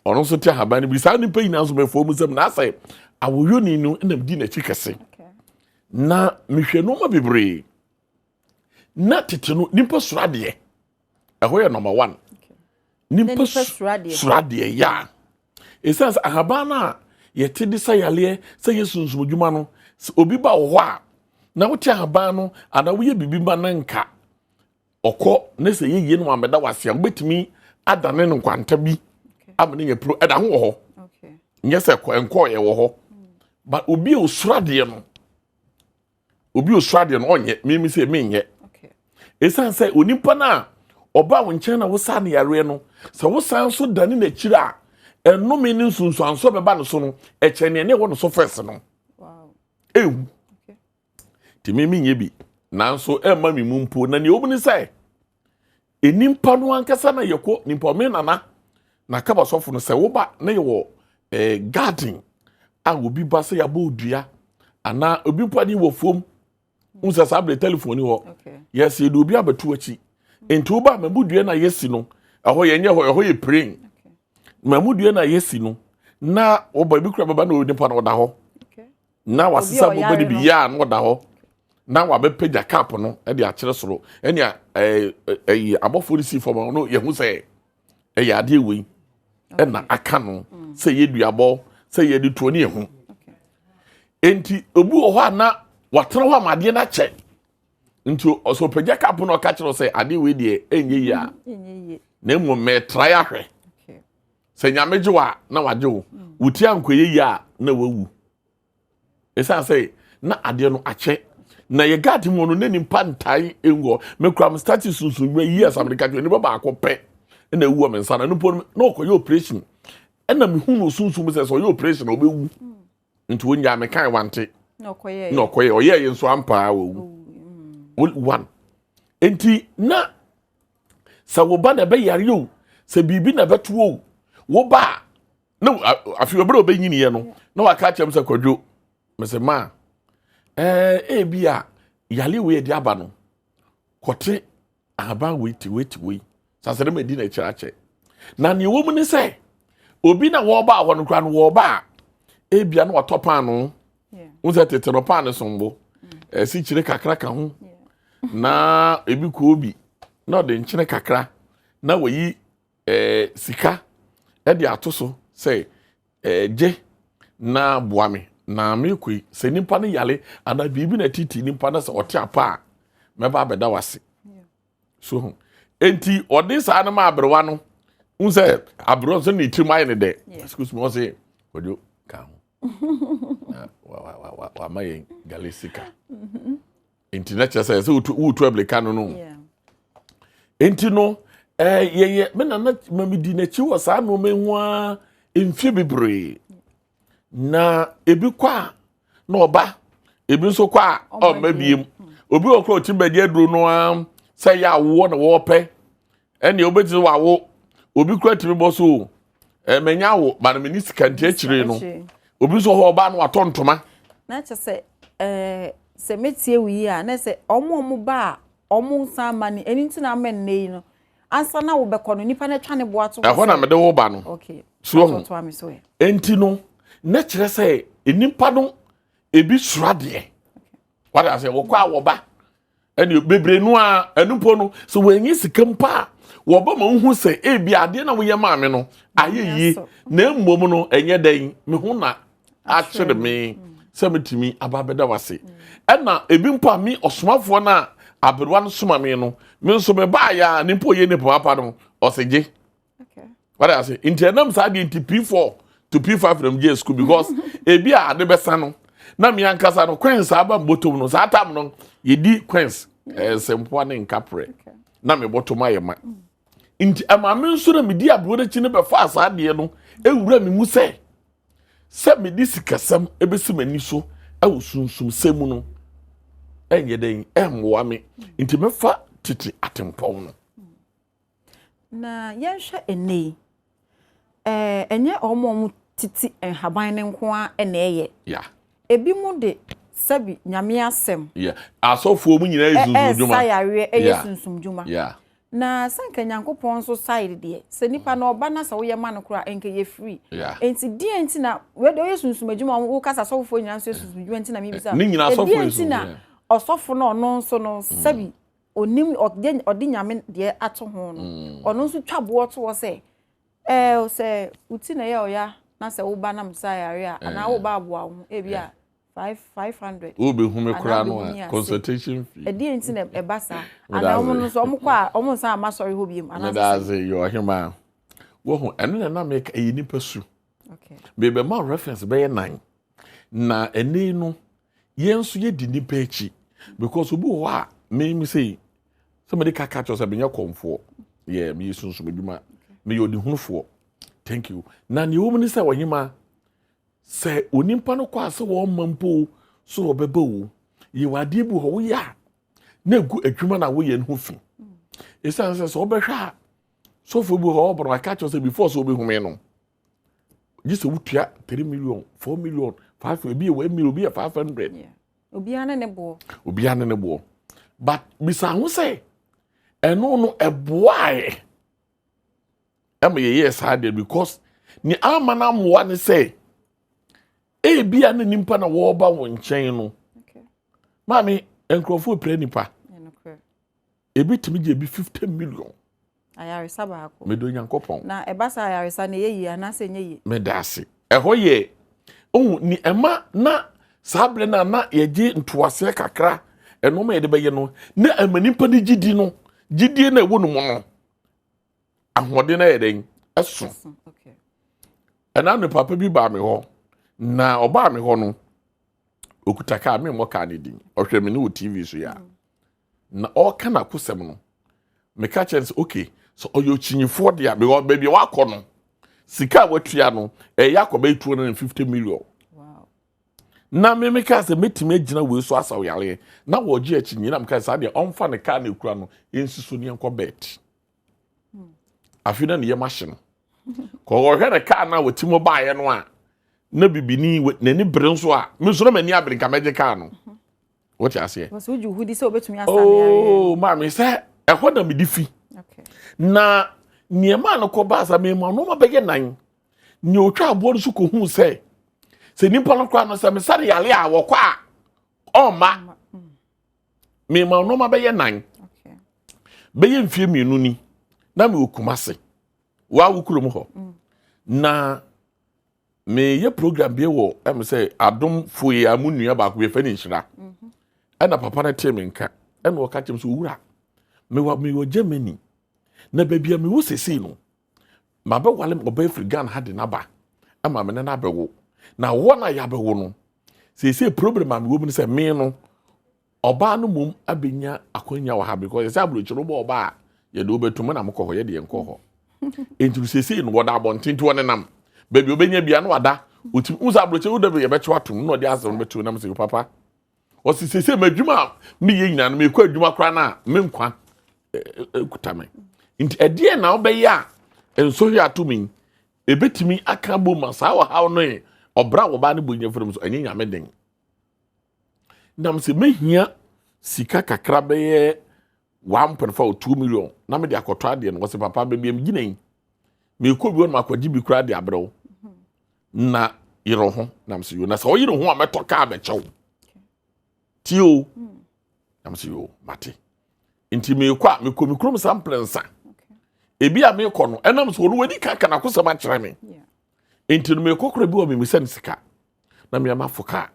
ɔno nso te ahaban no bi saa nipa nyinaa nso mɛfoɔ mu sɛm na asɛ awoyɔni no ɛna di n'akyi kɛse na mehwɛ nneɛma bebree na tete no nipa soro adeɛ ɛhɔ yɛ number one nipa soro adeɛ yɛ a ɛsiane sɛ ahaban no a yɛte de sa yaleɛ sɛ yɛ sunsum adwuma no sɛ obi ba wɔ hɔ a na wote ahaban no anaa woyɛ biribi ma no nka ɔkɔ ne sɛ yɛyie no wambɛda wase a wobɛtumi adane no nkwanta bi ama no nya puro ɛda ho wɔ hɔ nyɛ sɛ nkɔɔyɛ wɔ hɔ but obi a osoro adeɛ no obi osuro adeɛ no ɔnyɛ mímí sɛ menyɛ ɛsiane sɛ onipa no a ɔba wo nkyɛn na wosaa no yareɛ no sɛ wosan so dane n'akyiri a ɛnome ne nsunsuansoɔ bɛba no so no ɛkyɛn nea ne ɛwɔ no so fɛs no ehu nti mímí nyɛ bi nanso ɛmma mi mu mpo na nea wɔn ni sɛ Nnipa no ankasa na yɛkɔ nipa me nana na kaba sɔfo no sɛ woba na yɛwɔ eh, garden a obi ba sɛ yɛabɔ odua anaa obi mpo ade wɔ fam n sɛ saa bere telephone ni hɔ yɛsɛ yɛde obi abɛto akyi nti woba mamu dua na yɛsi no ɛhɔ yɛnyɛ hɔ ɛhɔ yɛ praying mamu dua na yɛsi no na wɔba ebi kura bɛba na onipa no ɔda hɔ na wasesa bobe no bi yɛ a na ɔda hɔ na wabɛpagya cup no de akyerɛ soro ɛnea ɛɛ ɛyi abɔfoɔ no si fam no yɛho sɛ ɛyɛ adeɛ wei ɛna aka no mm. sɛ yɛ duabɔ sɛ yɛde tuo ne yɛho nti obi wɔ hɔ a na watena hɔ ama adeɛ no akyɛ nti ɔsɛ ɔpagya cup no ɔka kyerɛ sɛ adeɛ wei deɛ ɛnyɛ yie a na mmom mɛtrae ahwɛ sɛ nyame gye wo a na wagye wo mm. wo ti ankɔyɛ yie a na wawu. Ɛsiane sɛ na adeɛ no akyɛ na yɛ guard mu no na nipa ntae ngu hɔ. Mekura me start sunsun dwuma yi asam de ka kyerɛ nipa baako pɛ ɛna ewu wɔ me nsa na nipa no na ɔkɔyɛ operation ɛna mehu no sunsun sɛ sɛ ɔyɛ operation a ɔbɛwu nti wɔnyaa me kan wante na ɔkɔyɛ ɔyɛ yɛ nso ampaa wɔwu one nti na sɛ wo ba na ɛbɛyare o sɛ biribi na ɛbɛto o wo ba a na afei ɔbɛrɛ ɔbɛnyiniɛ no na waka kyerɛ m sɛ kwadwo mesɛ maa ɛɛ ebi a yale wei yɛde aba no kɔte ahaban wei te wei te wei sasɛ dɛm adi n'akyiri akyɛ na nea ɛwɔ mu ne sɛ obi na wɔreba hɔ no koraa no wɔreba a ebia na watɔ paano n sɛ tete no paano sombo ɛsi kyire kakra ka ho na ebi kɔ obi na ɔde nkyene kakra na wɔyi ɛɛ sika ɛde ato so sɛ ɛɛ gye na boa me na mekɔ yi sɛ nipa no yale anaa biribi na titi nipa no sɛ ɔte apa a mɛba abɛda wase so ho enti ɔde saa no ma aberewa no n sɛ aberewa nso ne tirim ayɛ ne dɛ excuse me ɔse kwadwo ka ho na wama yɛn gale sika mm-hmm. nti na kyerɛ sɛ sɛ wotu abirika no no nti no ɛɛ yɛyɛ me nana ma mi di n'akyi wɔ saa nneɛma yi ho ara mfie bebree na ebi kɔ a na ɔba ebi nso kɔ a ɔmma biem obi wɔ kora ɔti bɛgye aduro no ara sɛ yɛ awoɔ na wɔpɛ ɛnna obetumi wawo obi kura tumi bɔ so o ɛmɛnya awo ba no mɛ ni sika nti akyire no obi nso hɔ ɔba no watɔ ntoma. Na kyerɛ sɛ ɛɛ sɛ metie wo yi a na sɛ ɔmo ɔmo ba a ɔmo nsan ma no ɛno nti na ama nnɛ yi no ansa na wobɛkɔ no nipa no atwa ne bo ato hɔ ɛhɔ na mede wo ba no okay so ɔho enti no na kyerɛ sɛ nipa no ebi soro adeɛ wade ase wɔkɔ a wɔba ɛne bebree no a ɛno mpo no sɛ wɔanyi sika mpo a wɔba ma wohu sɛ ebi adeɛ na woyɛ maa me no ayɛ yie na mmom no ɛnyɛ dɛn me ho na akyere me sɛ metumi aba abɛda wase ɛna ebi mpo a me ɔsomafoɔ no a aberewa no soma me no me nso mebaeɛ a ne mpo yɛ nipa papa no ɔsɛ gye wade ase nti ɛnam saa deɛ nti p4 to p5 na megye school because ebi a ade bɛsa no na me ankasa no coins aba mbɔtɔm no saa tam no yɛdi coins nsɛmpoa ne nkaprɛ na me bɔtɔm ayɛ ma nti ɛma me nso na medi aberewa no akyi no bɛfaa saa adeɛ no ewura me mu sɛ sɛ mede sikasɛm bɛsi m'ani so wɔ sunsumsɛm mu no ɛnyɛ dɛn ɛmmoa me nti mɛfa tete atempɔn no. Na yɛnhwɛ ɛnnɛ yi, ɛɛ ɛnyɛ wɔn a wɔtete nhaban no nko ara na ɛyɛ. Yeah. Ebinom de sɛbi nyame asɛm. Yeah. Asɔfoɔ mu nyinaa yɛ sunsum dwuma. Ɛsa yareɛ ɛyɛ sunsum dwuma. Yeah. Na sɛ nka Nyankopɔn nso side deɛ, sɛ nipa no ɔba na sɛ woyɛ ma no koraa nka ɛyɛ free. Yeah. Enti deɛ nti na wei deɛ woyɛ sunsum adwuma wo kasa asɔfofoɔ nyinaa nso yɛ sunsum adwuma nti na mebisa. Ne nyinaa asɔfoɔ yɛ sunsum. Ɛdeɛ nti na ɔsɔfo no ɔno nso no sɛbi onim ɔde ɔde nyame deɛ ato ho no mm. ɔno nso twa boɔ to hɔ sɛ ɛɛ sɛ wo ti na ɛyɛ ɔya na sɛ woba nam sa yare a anaa woba aboa wo ho ebi a 5 500. Wo bɛ hu me koraa no a consultation fee. Ɛdeɛ nti na ɛba saa. Anaa wɔn no nso wɔn kɔ a wɔn nsa ama sɔre hɔ biem. Anaa sɛ. Meda yɛ ɔhemaa. Wɔho ɛno na na meka ɛyɛ nipa su. Okay. Mebɛma reference bɛyɛ nan. Na ɛnɛ no yɛn nso yɛdi nipa akyi because obi wɔ hɔ a me me sei sɛ mede kaka kyerɛ sɛ menyɛ kɔmfoɔ yɛ meyɛ sunsum adwuma meyɛ ɔdehunufoɔ thank you na nea ɛwɔ mu ne sɛ ɔhemaa Sɛ onimpa no kɔ a sɛ wɔmma mpo o, sɛ ɔbɛba o, yɛwɔ adeɛ bi wɔ hɔ woyɛ a na egu adwuma na woyɛ no ho fi. Esiane sɛ sɛ wobɛhwɛ a sɔfo bi wɔ hɔ ɔbɔ no aka kyerɛ sɛ before sɛ wobɛhu me no gye sɛ wotua 3 million 4 million 5 ebi yɛ 1 million obi yɛ 500. Obiara ne ne boɔ. Obiara ne ne boɔ. But bisa ho sɛ ɛno no ɛboaeɛ. ɛma yɛyɛɛ saa deɛ because ne ama no amoa ne sɛ ebia ne nipa na wɔreba wɔn nkyɛn no maame nkurɔfoɔ pira nipa ebi tumi gye ebi 50 million. Ayaresa baako. Meda Onyankopɔn. Na ɛba saa ayaresa no ɛyɛ yie anaasɛ ɛnyɛ yie? Meda ase. Ɛhɔ yɛ ohun ni ɛma na saa berɛ no a na yɛgye ntoaseɛ kakra ɛnɔɔma yɛde bɛyɛ no na ɛma nipa no gyidi no gyidie no ɛwɔ no mu no ahoɔden no yɛ dɛn ɛso ɛna ne papa bi baa me hɔ na ɔbaa me hɔ no. Okuta kaa, memmɔ kaa ne din. Ɔhwɛ me ne wɔ TV so yi a. Na ɔreka n'akosɛm no, meka kyerɛ no sɛ, okay, sɛ ɔyɛ okyinyifoɔ deɛ a, because baabi a wakɔ no, sika a watua no, ɛyɛ akɔ bɛyɛ 250 million. Na me meka sɛ mɛtumi agyina wei so asaw yareɛ. Na wɔgye akyinnye na meka sɛ saa deɛ ɔmfa ne kaa na ekura no nsi so ne yɛnkɔ bet. Afei na ne yam ahye no. Kɔ ɔhwɛ ne kaa no a wɔti mu baeɛ no a, na bibini n'ani bere nso a, me nso na m'ani abere nka mɛgye kaa no. Wote aseɛ? Oh, maame sɛ ɛhɔ na mede fi. Na nneɛma a no kɔ baa sa mema nneɛma bɛyɛ nan. Nea otwa aboɔ no so kɔhuu sɛ sɛ nipa no koraa no sɛ mesa ne yare a wɔkɔ a ɔmma. Mema nneɛma bɛyɛ nan. Bɛyɛ mfie mmienu ni na mewɔ Kumase. Waa wo kurom hɔ. Mm. Na meyɛ program bi wɔ ɛm sɛ adom foye a mu nua baako bi yɛfɛ ne nhyira. Mhm. Ɛna papa no tee me nka. Ɛna ɔka kyerɛ me sɛ owura mewɔ mewɔ Germany. Na baabi a mewɔ sesei no mabɛwale ɔbaa firi Ghana ha de n'aba ama me ne no abɛwo. Na wɔn a yɛabɛwo no seesei problem a mewɔ mu ne sɛ me no Ɔbaa no mmom abɛnya akwanya wɔ ha because yɛsɛ aburokyire wobɔ ɔbaa a yɛde wobɛto mu na mokɔ hɔ yɛde yɛnkɔ hɔ. Nti no seesei no wɔda abɔnten nti wɔnenam baabi ɔbɛnya bia na wada ɔtumi wo sɛ aburokyire woda bi yɛbɛkye watom na ɔde asɛm no bɛto nam sɛ papa ɔsi seesei m'adwuma a meyɛ nyinaa no mekɔ adwuma koraa no a me nkwa kuta me nti ɛdeɛ na wobɛyɛ a nsɔhwɛ ato me ɛbɛtumi aka bom ma saa ɔhaw no ɔbra a wɔbaa no bɔ nyɛ firi mu so ɛnyɛ nyame den. Nam sɛ mehia sika kakra bɛyɛ 1.5 or 2 million na mede akɔtɔ adeɛ no wɔsɛ papa baabi a megyina yi mekɔ bi hɔ no makɔgye bi koraa de abrɛ wo na yerɛ ho nam sɛ yo na sɛ ɔyere ho a mɛtɔ kaa bɛkyɛ wo tie o nam sɛ yo mate nti mekɔ a mekɔ me kurom saa mprɛnsa ebi a mekɔ no ɛnam sɛ ɔno wadi ka ka n'akosɛm akyerɛ me nti no mekɔ kora bi wɔ memisa no sika na mmea mafo kaa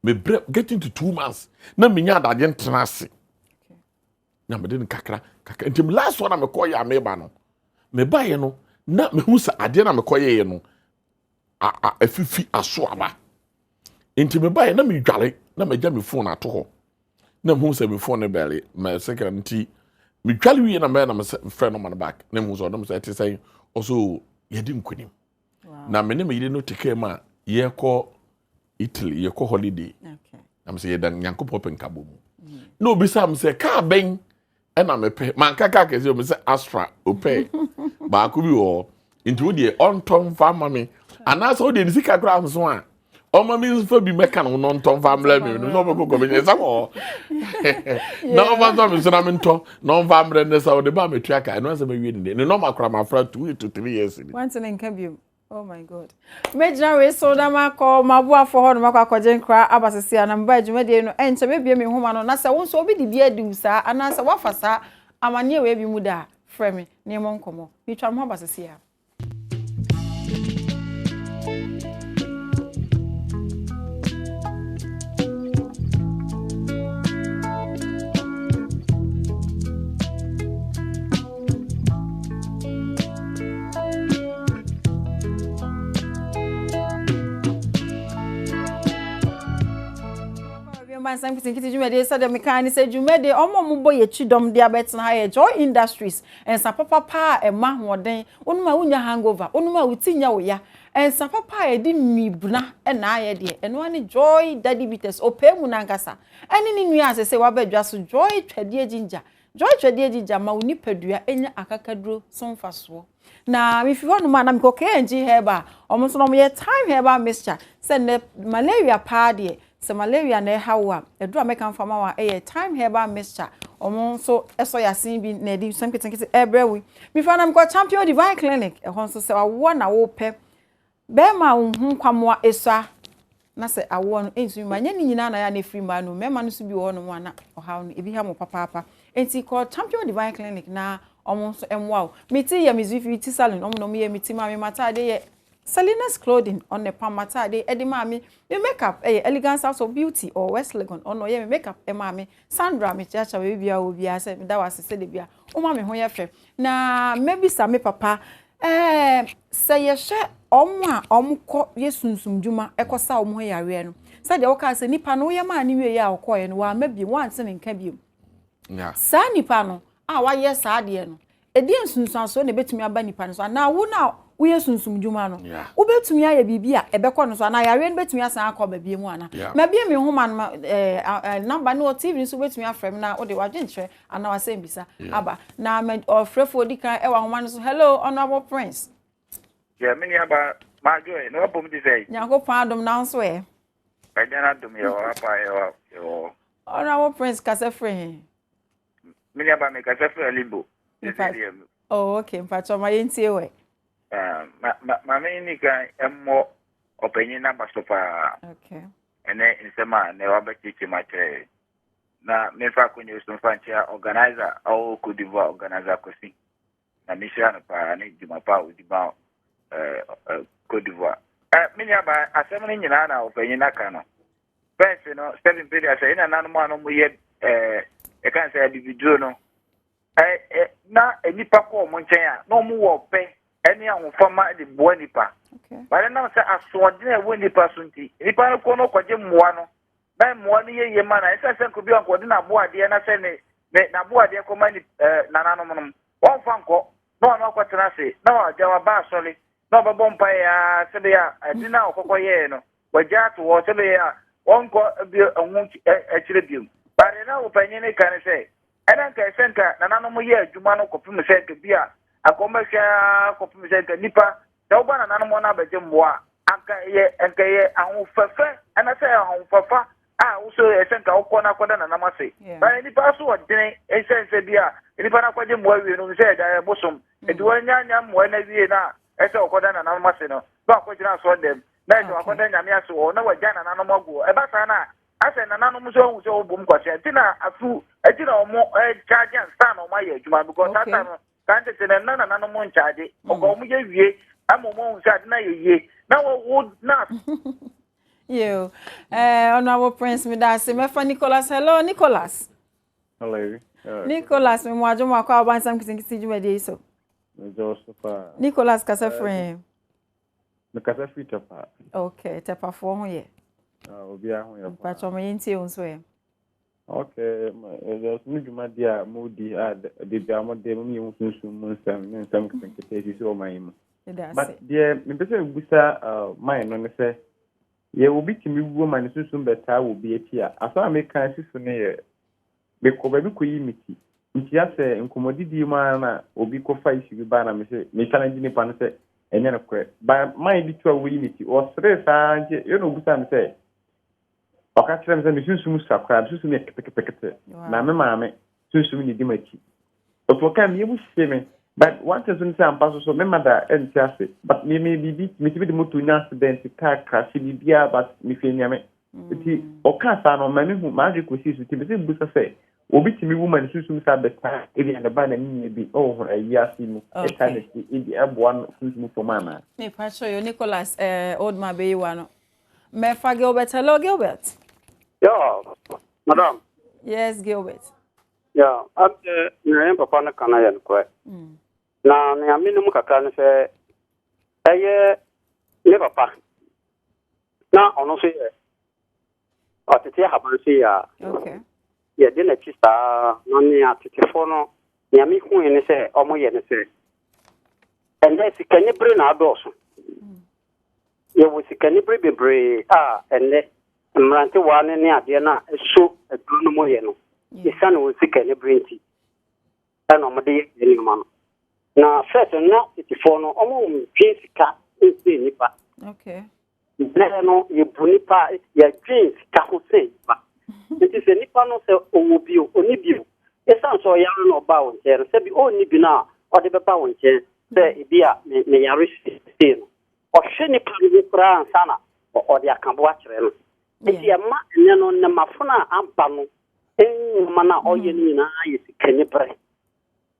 mebrɛ getting to 2 months na menya adagye ntena ase na mede no kakra kakra nti last one a mekɔ yɛ a meba no mebaeɛ no na mehu sɛ adeɛ na mekɔyɛeɛ no afifi aso aba nti mebaeɛ na medware na magya me phone ato hɔ na mehu sɛ me phone no bɛle mɛsɛ nti medware wie na mɛyɛ na mefrɛ no ma no back na mehu sɛ ɔdɔm sɛ ɛte sɛn ɔso yɛde nkonim na me ne me yere no te kaa mu a yɛkɔ Italy yɛkɔ holiday na mesɛ yɛda Nyankopɔn pɛ nkabɔ mu na obisa me sɛ kaa bɛn ɛna mepɛ manka kaa kɛseɛ o mesɛ Astra opɛ baako bi wɔ hɔ nti wo deɛ ɔntɔ mfa ma me anaasɛ wo deɛ ne sika koraa nso a ɔma me nfa bi mɛka no no ntɔ mfa mmerɛ me no na ɔbɛkɔ kɔ menyɛ sɛ wɔ na ɔmfa ntɔ me nso na mentɔ na ɔmfa mmerɛ ne sɛ ɔde ba metua ka ɛno asɛ mawie ne ne nɔma koraa mafra 2 to 3 years ni. Wantene nka bio. Oh my God. Mɛgyina wei so na makɔ m'aboafoɔ hɔ na makɔ akɔgye nkra aba sese a na meba adwumadie no ɛnkyɛ mɛbie me nhoma no na sɛ wo nso obi de bi adi wo saa anaasɛ woafa saa amanneɛ wei bi mu da a frɛ me na yɛmmɔ nkɔmmɔ. Metwa me ho aba sese a. Nsɛm nketenkete dwumadie sɛdeɛ meka ne sɛ dwumadie ɔmo a ɔmo bɔ yɛ akyi dɔm de abɛtena ha yɛ Joy Industries nsa papapa a ɛma ahoɔden wonom a wonya hangover wonom a wo ti nya wo ya nsa papa a yɛde nnibena na ayɛ deɛ ɛno ara ne Joy Daddy Bitters ɔpɛ mu nankasa ɛne ne nua a sɛ sɛ waba dwa so Joy Twadeɛ Ginger Joy Twɛdeɛ Gyigya ma wo nipadua nya akakaduro so mfasoɔ. Na mefi hɔ nom a na mekɔ KNG Herbal a wɔn nso na wɔyɛ Thyme Herbal Mixture sɛ nnɛ malaria paa deɛ sɛ malaria na ɛha wo a aduro a mɛka mfa ma wo a ɛyɛ Thyme Herbal Mixture wɔn nso sɔ yasen bi na ɛde nsɛm nketenkete ɛbrɛ wo yi. Mefi hɔ na mekɔ Champion Divine Clinic ɛhɔ nso sɛ awoɔ na wopɛ Barima a wo ho nkwammoa sua na sɛ awoɔ no ntumi mma, ɛnyɛ ne nyinaa na ɛyɛ a na ɛfiri mmaa no mu, mmarima no nso bi wɔ hɔnom a na ɔhaw no ebi ha mo papaapa. Enti kɔ Champion Divine Clinic na wɔn nso mmoa wo. Me ti yɛ Mizufi ti salon, wɔn na wɔyɛ me ti maa me, m'atadeɛ yɛ Selena's Clothing, ɔno na ɛpam m'atadeɛ de maa me. Me makeup yɛ Elegance House of Beauty ɔwɔ West Legon, ɔno na ɔyɛ me makeup maa me. Sandra, mekyeakyea baabi biara wɔ biara sɛ meda wo ase sɛ da biara woma me ho yɛ fɛ. Na mɛbisa me papa Ɛɛ, sɛ yɛhwɛ wɔn a wɔkɔ yɛ sunsumdwuma kɔsa wɔn ho yareɛ no, Sɛdeɛ wokaa sɛ nipa no woyɛ maa no wieeɛ a ɔkɔeɛ no wamma biom, woante ne nka biom. Saa nipa no a wayɛ saa adeɛ no, ɛdeɛn nsunsuansoɔ na ɛbɛtumi aba nipa no so? Anaa wo no a woyɛ sunsum dwuma no, wobɛtumi ayɛ biribi a ɛbɛkɔ no so anaa yareɛ no bɛtumi asan akɔ aba biom anaa? Mabue me nhoma no, number no wɔ TV no so, wobɛtumi afrɛ me na wode w'adwenkyerɛ anaa w'asɛmbisa aba. Na ɔfrɛfoɔ di kan wɔ ahoma no so. Hello, Honourable Prince. Yeah, me nua ba, ma joy, na wabom te sɛ. Nyankopɔn adom na nso ɛ. Ɛgya no adom yɛ hɔ apa yɛ hɔ yɛ hɔ. Honorable Prince kasa firi he? Me nua ba me kasa firi Alimbo. Oh, okay, mpakyɛ ma yɛntie wɛ. Ah, ma ma ma me ni kan mmɔ ɔpanyin n'aba so paa. Okay. Ɛnɛ nsɛm a na wabɛkyekyɛ mu akyerɛ na memfa akonnwa so mfa nkyerɛ organizer ɔwɔ Cote d'Ivoire organizer Kwasi. Na mehyira no paa ne dwuma pa a ɔdi ma Cote d'Ivoire. Me nuabaa, asɛm no nyinaa na ɔpanyin no aka no. Fɛs no, Stephen Peter sɛ ɛna nanom a no yɛ ɛka sɛ abibiduro no, na nnipa kɔ wɔn nkyɛn a na wɔn wɔ ɔpɛ ne ahofama de boa nnipa. Bade nam sɛ asoɔden a ɛwɔ nnipa so nti, nnipa no kɔ no kɔgye mmoa no na mmoa no yɛ yie ma no a, ɛsɛ sɛ nka obi a nka ɔde n'aboadeɛ na sɛ ne ne n'aboadeɛ kɔma ne ɛɛ nananom nom, wɔmfa nkɔ na ɔno akɔtena ase na wagya waba asɔre na ɔbɛbɔ mpaeɛ ara sɛ bɛyɛ a ade no a ɔkɔkɔ yɛɛ no wagya ato hɔ sɛ bɛyɛ a wɔnkɔ bio ɛho akyerɛ bio. Baade na ɔpanyin no ka ne sɛ ɛna nka ɛsɛ nka nananom yɛ adwuma no kɔpem sɛ nka bi a anka wɔbɛhwɛ ara kɔpem sɛ nka nipa Sɛ woba nananom hɔ na abɛgye mmoa a, anka ɛyɛ anka ɛyɛ ahofɛfɛ anaasɛ ahofafa a wosɔ ɛsɛ nka wokɔ na akɔda nanam ase. Ba nipa so ɔdene ɛsɛ sɛ bi a nipa no akɔgye mmoa awie no sɛ ɛda yɛ bosom. Nti wɔanya nya mmoa no awie no a ɛsɛ ɔkɔda nananom ase no na wakɔgyina asɔre dɛm na ɛsɛ wakɔda nyame ase wɔ hɔ na wagya nananom agu hɔ. Ɛba saa no a asɛ nananom nso ahu sɛ wɔbom kwasea nti na afu nti na wɔn ɛkyagye ansa na wɔn ayɛ adwuma because saa time no Saa tete no, na nananom nkyagye. Ɔkɔ wɔn yɛ wie ama wɔn ahu sɛ ade no ayɛ yie. Na wɔ wo na. Yo, eh, Honorable Prince Medase, mɛfa Nicholas. Hello, Nicholas. Hello. Nicholas, me mo adwo mo akɔ aba nsɛm nketenkete dwumadie yi so. Nicholas kasa firi he? Mekasa firi Tɛpa. Okay, Tɛpafoɔ ho yɛ. Ah, obiara ho yɛ paa. Mpakyɛ mo yɛntie wo nso ɛ. Okay, ɛsɛ mo dwumadi a modi a de bia mo de mo yɛ ho sunsum mu nsɛm ne nsɛm nketenkete esisi ɔman yi mu. But deɛ mepɛ sɛ mebusa man no ne sɛ yɛ obi tumi wuo ma ne sunsum bɛtaa wɔ bi akyi a, asɛm a meka asi so no yɛ mekɔ baabi kɔyi me ti nti asɛ nkɔmmɔdidie mu ara na obi kɔfa issue bi baa na mese me challenge nipa no sɛ ɛnyɛ nokorɛ. Ba man bi to a wɔyi ne ti ɔseree saa nti yɛ na obusaa me sɛ Ɔka kyerɛɛ me sɛ me sunsum sua koraa, me sunsum yɛ ketekete, na me maame sunsum na edi m'akyi. Ɔto ɔkaa me yam hye me. But one thing so ne sɛ ampa so so me mother nte ase. But me me biribi metumi de moto nya accident, car crash, biribiara but mehwɛ Nyame. Nti ɔkaa saa no ɔma me hu m'adwene kɔsii so nti mese mebisa sɛ obi tumi wu ma ne sunsum saa bɛtaa ebi a ne ba na ne nua bi wɔ ho ayi ase mu ɛtaa n'akyi ebi ɛboa no sunsum fam anaa. Mepa kyɛw yo Nicholas eh, old man bɛyi wa no. Mɛfa Gilbert. Hello, Gilbert. Yeah, madam. Yes, Gilbert. Yeah, ante nea yɛn papa no ka no yɛ nokorɛ. Mm. Na nea menim kakra ne sɛ ɛyɛ ne papa na ɔno nso yɛ ɔtete ahaban so yɛ a yɛde n'akyi saa na nea tetefoɔ no nea mehui ne sɛ ɔmoyɛ ne sɛ ɛnɛ sikanibere na adɔɔso. Mm. Yɛwɔ sikanibere bebree a ɛnnɛ mmerantewaa no ne adeɛ no a ɛso aduro no mu yɛ no, ɛsiane wɔn sikanibere nti ɛna wɔde yɛ saa nneɛma no. Na first no na tetefoɔ no wɔn dwen sika nsen nnipa. Okay. Nnɛ no yɛbu nipa a yɛdwen sika ho sen nipa. Nti sɛ nipa no sɛ ɔwɔ bi o, ɔnni bi o, ɛsiane sɛ ɔyare na ɔbaa wo nkyɛn no, sɛbi ɔnni bi no a ɔde bɛba wo nkyɛn sɛ ebi a meyare sei no, Ɔhwɛ nipa no ho koraa ansa na ɔde akabo akyerɛ no. Nti ɛma ɛnɛ no nnɛmafo no a aba no nneɛma no a ɔyɛ no nyinaa yɛ sikanibere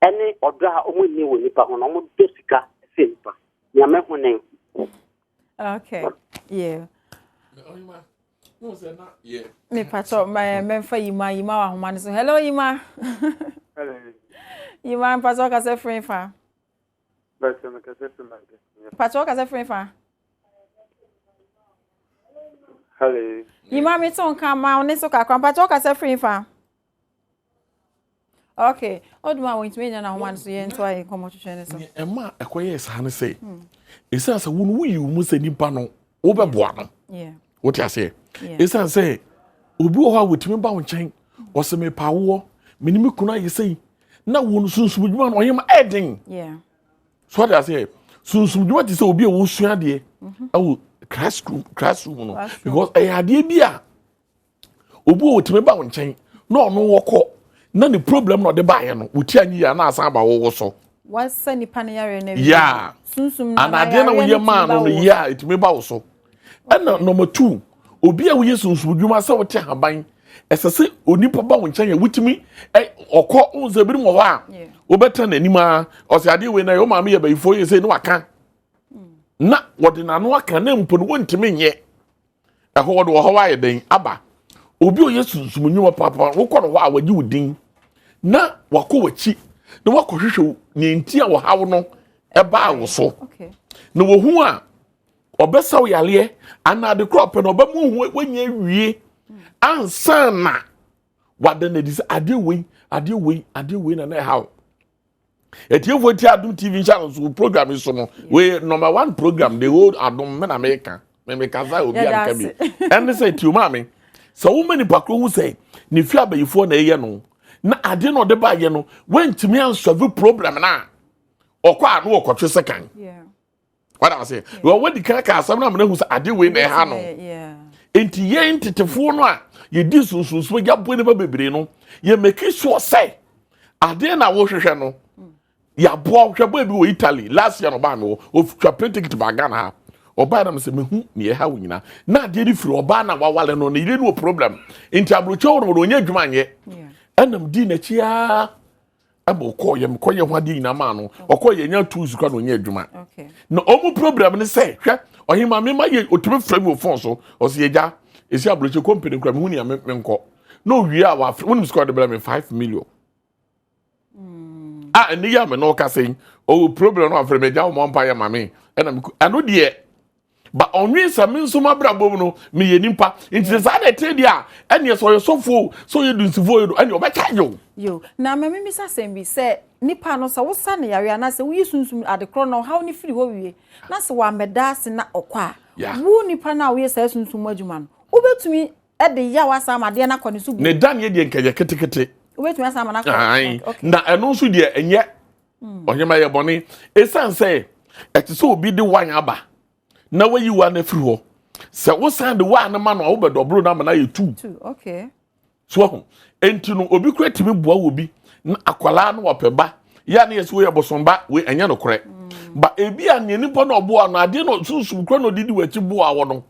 ɛne ɔdɔ a wɔn nni wɔ nipa ho no, wɔn dɔ sika sɛ nipa. Nea mɛho nen. Okay, yeah. Me pacho, mɛmfa Yima, Yima wɔ ahoma no so. Hello Yima. Hello. Yima, mpacho kasa firi fa. Mpakyɛ mekasa firi Mankasim. Mpakyɛ wokasa firi fa? Hello. Yima me to nka ma wo ne so kakra. Mpakyɛ wokasa firi fa? Okay. Oduma wɔntumi nyina n'ahoma no so yɛn nto ayɛ nkɔmmɔ twetwe ne so. Ɛma ɛkɔyɛɛ saa ne sɛ ɛsiane sɛ wo no woyi wo mu sɛ nipa no wobɛboa no. Wote aseɛ? Ɛsiane sɛ obi wɔ hɔ a wɔtumi ba wo nkyɛn ɔsɛ mepa awoɔ me ne me kunu ayɛ sɛi na wo no sunsum dwuma no ɔyɛ ma ɛden. So ɔde aseɛ sunsum dwuma te sɛ obi a wɔsua adeɛ mhm. ɛwɔ classroom classroom no because ɛyɛ adeɛ bi a obi wɔ wɔtumi ba wo nkyɛn na ɔno wɔkɔ na ne problem na ɔde baayɛ no wɔti anyi yɛ na asan aba wɔwɔ so. Wasa nipa no yare na yaa sunsum na adeɛ na woyɛ maa no no yɛ a ɛtumi ba wo so ɛna number two obi a woyɛ sunsum dwuma sɛ wote haban ɛsɛ sɛ onipa ba wo nkyɛn a wotumi ɔkɔ wo sɛ ebinom wɔ hɔ a wobɛtena n'anim a ɔsɛ adeɛ wei na yɛ wo maame yɛ bayifoɔ yɛ sɛ ne waka na wɔde n'ano aka na mpo no wɔntumi nyɛ ɛhɔ wɔde wɔ hɔ ayɛ dɛn aba obi a ɔyɛ sunsum nnwuma paapa wokɔ no hɔ a wɔgye wo din na wakɔ w'akyi na wakɔhwehwɛ nea nti a wɔhaw no ɛbaa wo so na wɔhu a ɔbɛsa wo yareɛ anaa ade korɔ ɔpɛ no ɔbɛma ohu wanya awie ansa na wada no adi sɛ adeɛ wei adeɛ wei adeɛ wei na na ɛha wo atiefoɔ ti adom tv nhyɛ no so program yi so no wei number one program the whole adom me na meka me mekasa obi anka bi ɛne sɛ tio maame sɛ woma nipa koro hu sɛ ne fi abayifoɔ na ɛyɛ no na adeɛ na ɔde baayɛ no wantumi ansɔve problem no a ɔkɔ a na wɔkɔtwe sekan wada ase wɔ wadi kan ka asɛm no amena hu sɛ ade wei na ɛha no nti yɛn ntetefoɔ no a yɛdi sunsunsun agya boe nipa bebree no yɛ make sure sɛ adeɛ na wohwehwɛ no yɛaboa hwɛ bɔɔ bi wɔ Italy last year no ɔbaa mi wɔ otwa plane ticket baa Ghana ha ɔbaa na sɛ mehu nea ɛha wo nyinaa na adeɛ no firi ɔbaa na wawale no ne yere no wɔ problem nti aburokyɛ wɔ no ɔnyɛ adwuma anyɛ ɛnam di n'akyi aa ɛma ɔkɔɔ yɛ mekɔ yɛ ho adeɛ nyinaa maa no ɔkɔɔ yɛ nya tools kora na ɔnyɛ adwuma na ɔmo program ne sɛ hwɛ ɔhema me ma yɛ ɔtumi frɛ mi wɔ fon so ɔsɛ yɛ gya esi aburokyi kɔmpani kora mehu nea menkɔ na owie a wafrɛ wonim sika ɔde brɛ me 5 million a ɛne yɛ a me na ɔka sɛn ɔwɔ problem no afrɛ me agya wɔn mpa yɛ ma me ɛna ɛno deɛ ba ɔnwen sɛ me nso m'abrabɔ mu no meyɛ nipa nti sɛ saa na ɛte deɛ a ɛneɛ sɛ ɔyɛ sɔfoɔ sɛ ɔyɛ dunsifoɔ yɛ do ɛneɛ ɔbɛkyagye wo. Yo, na ma memmisa asɛm bi, sɛ nipa no sɛ wosa no yareɛ anaasɛ woyi sunsum ade korɔ no ɔhaw no firi hɔ wie na sɛ wammɛda ase na ɔkɔ a, wo nipa no a woyɛ saa sunsum mu adwuma no, wobɛtumi de yaw asan ama adeɛ no akɔ ne so bio? Ne daneɛ deɛ nka yɛ ketekete. Wobɛtumi asan ama no akɔ? Na ɛno nso deɛ ɛnyɛ ɔhema yɛ bɔne ɛsiane sɛ ɛte sɛ obi de wan aba na wayi wa no afiri hɔ sɛ wosan de wa no ma no a wobɛdɔboro no ama no ayɛ tu so ahu enti no obi kura tumi boa wɔ bi na akwadaa no wɔpɛ ba yɛ a ne yɛ sɛ woyɛ bosom ba wei ɛnyɛ nokorɛ ba ebi a nea nipa na ɔboa no adeɛ no sunsum kura na ɔdidi w'akyi boa wɔ no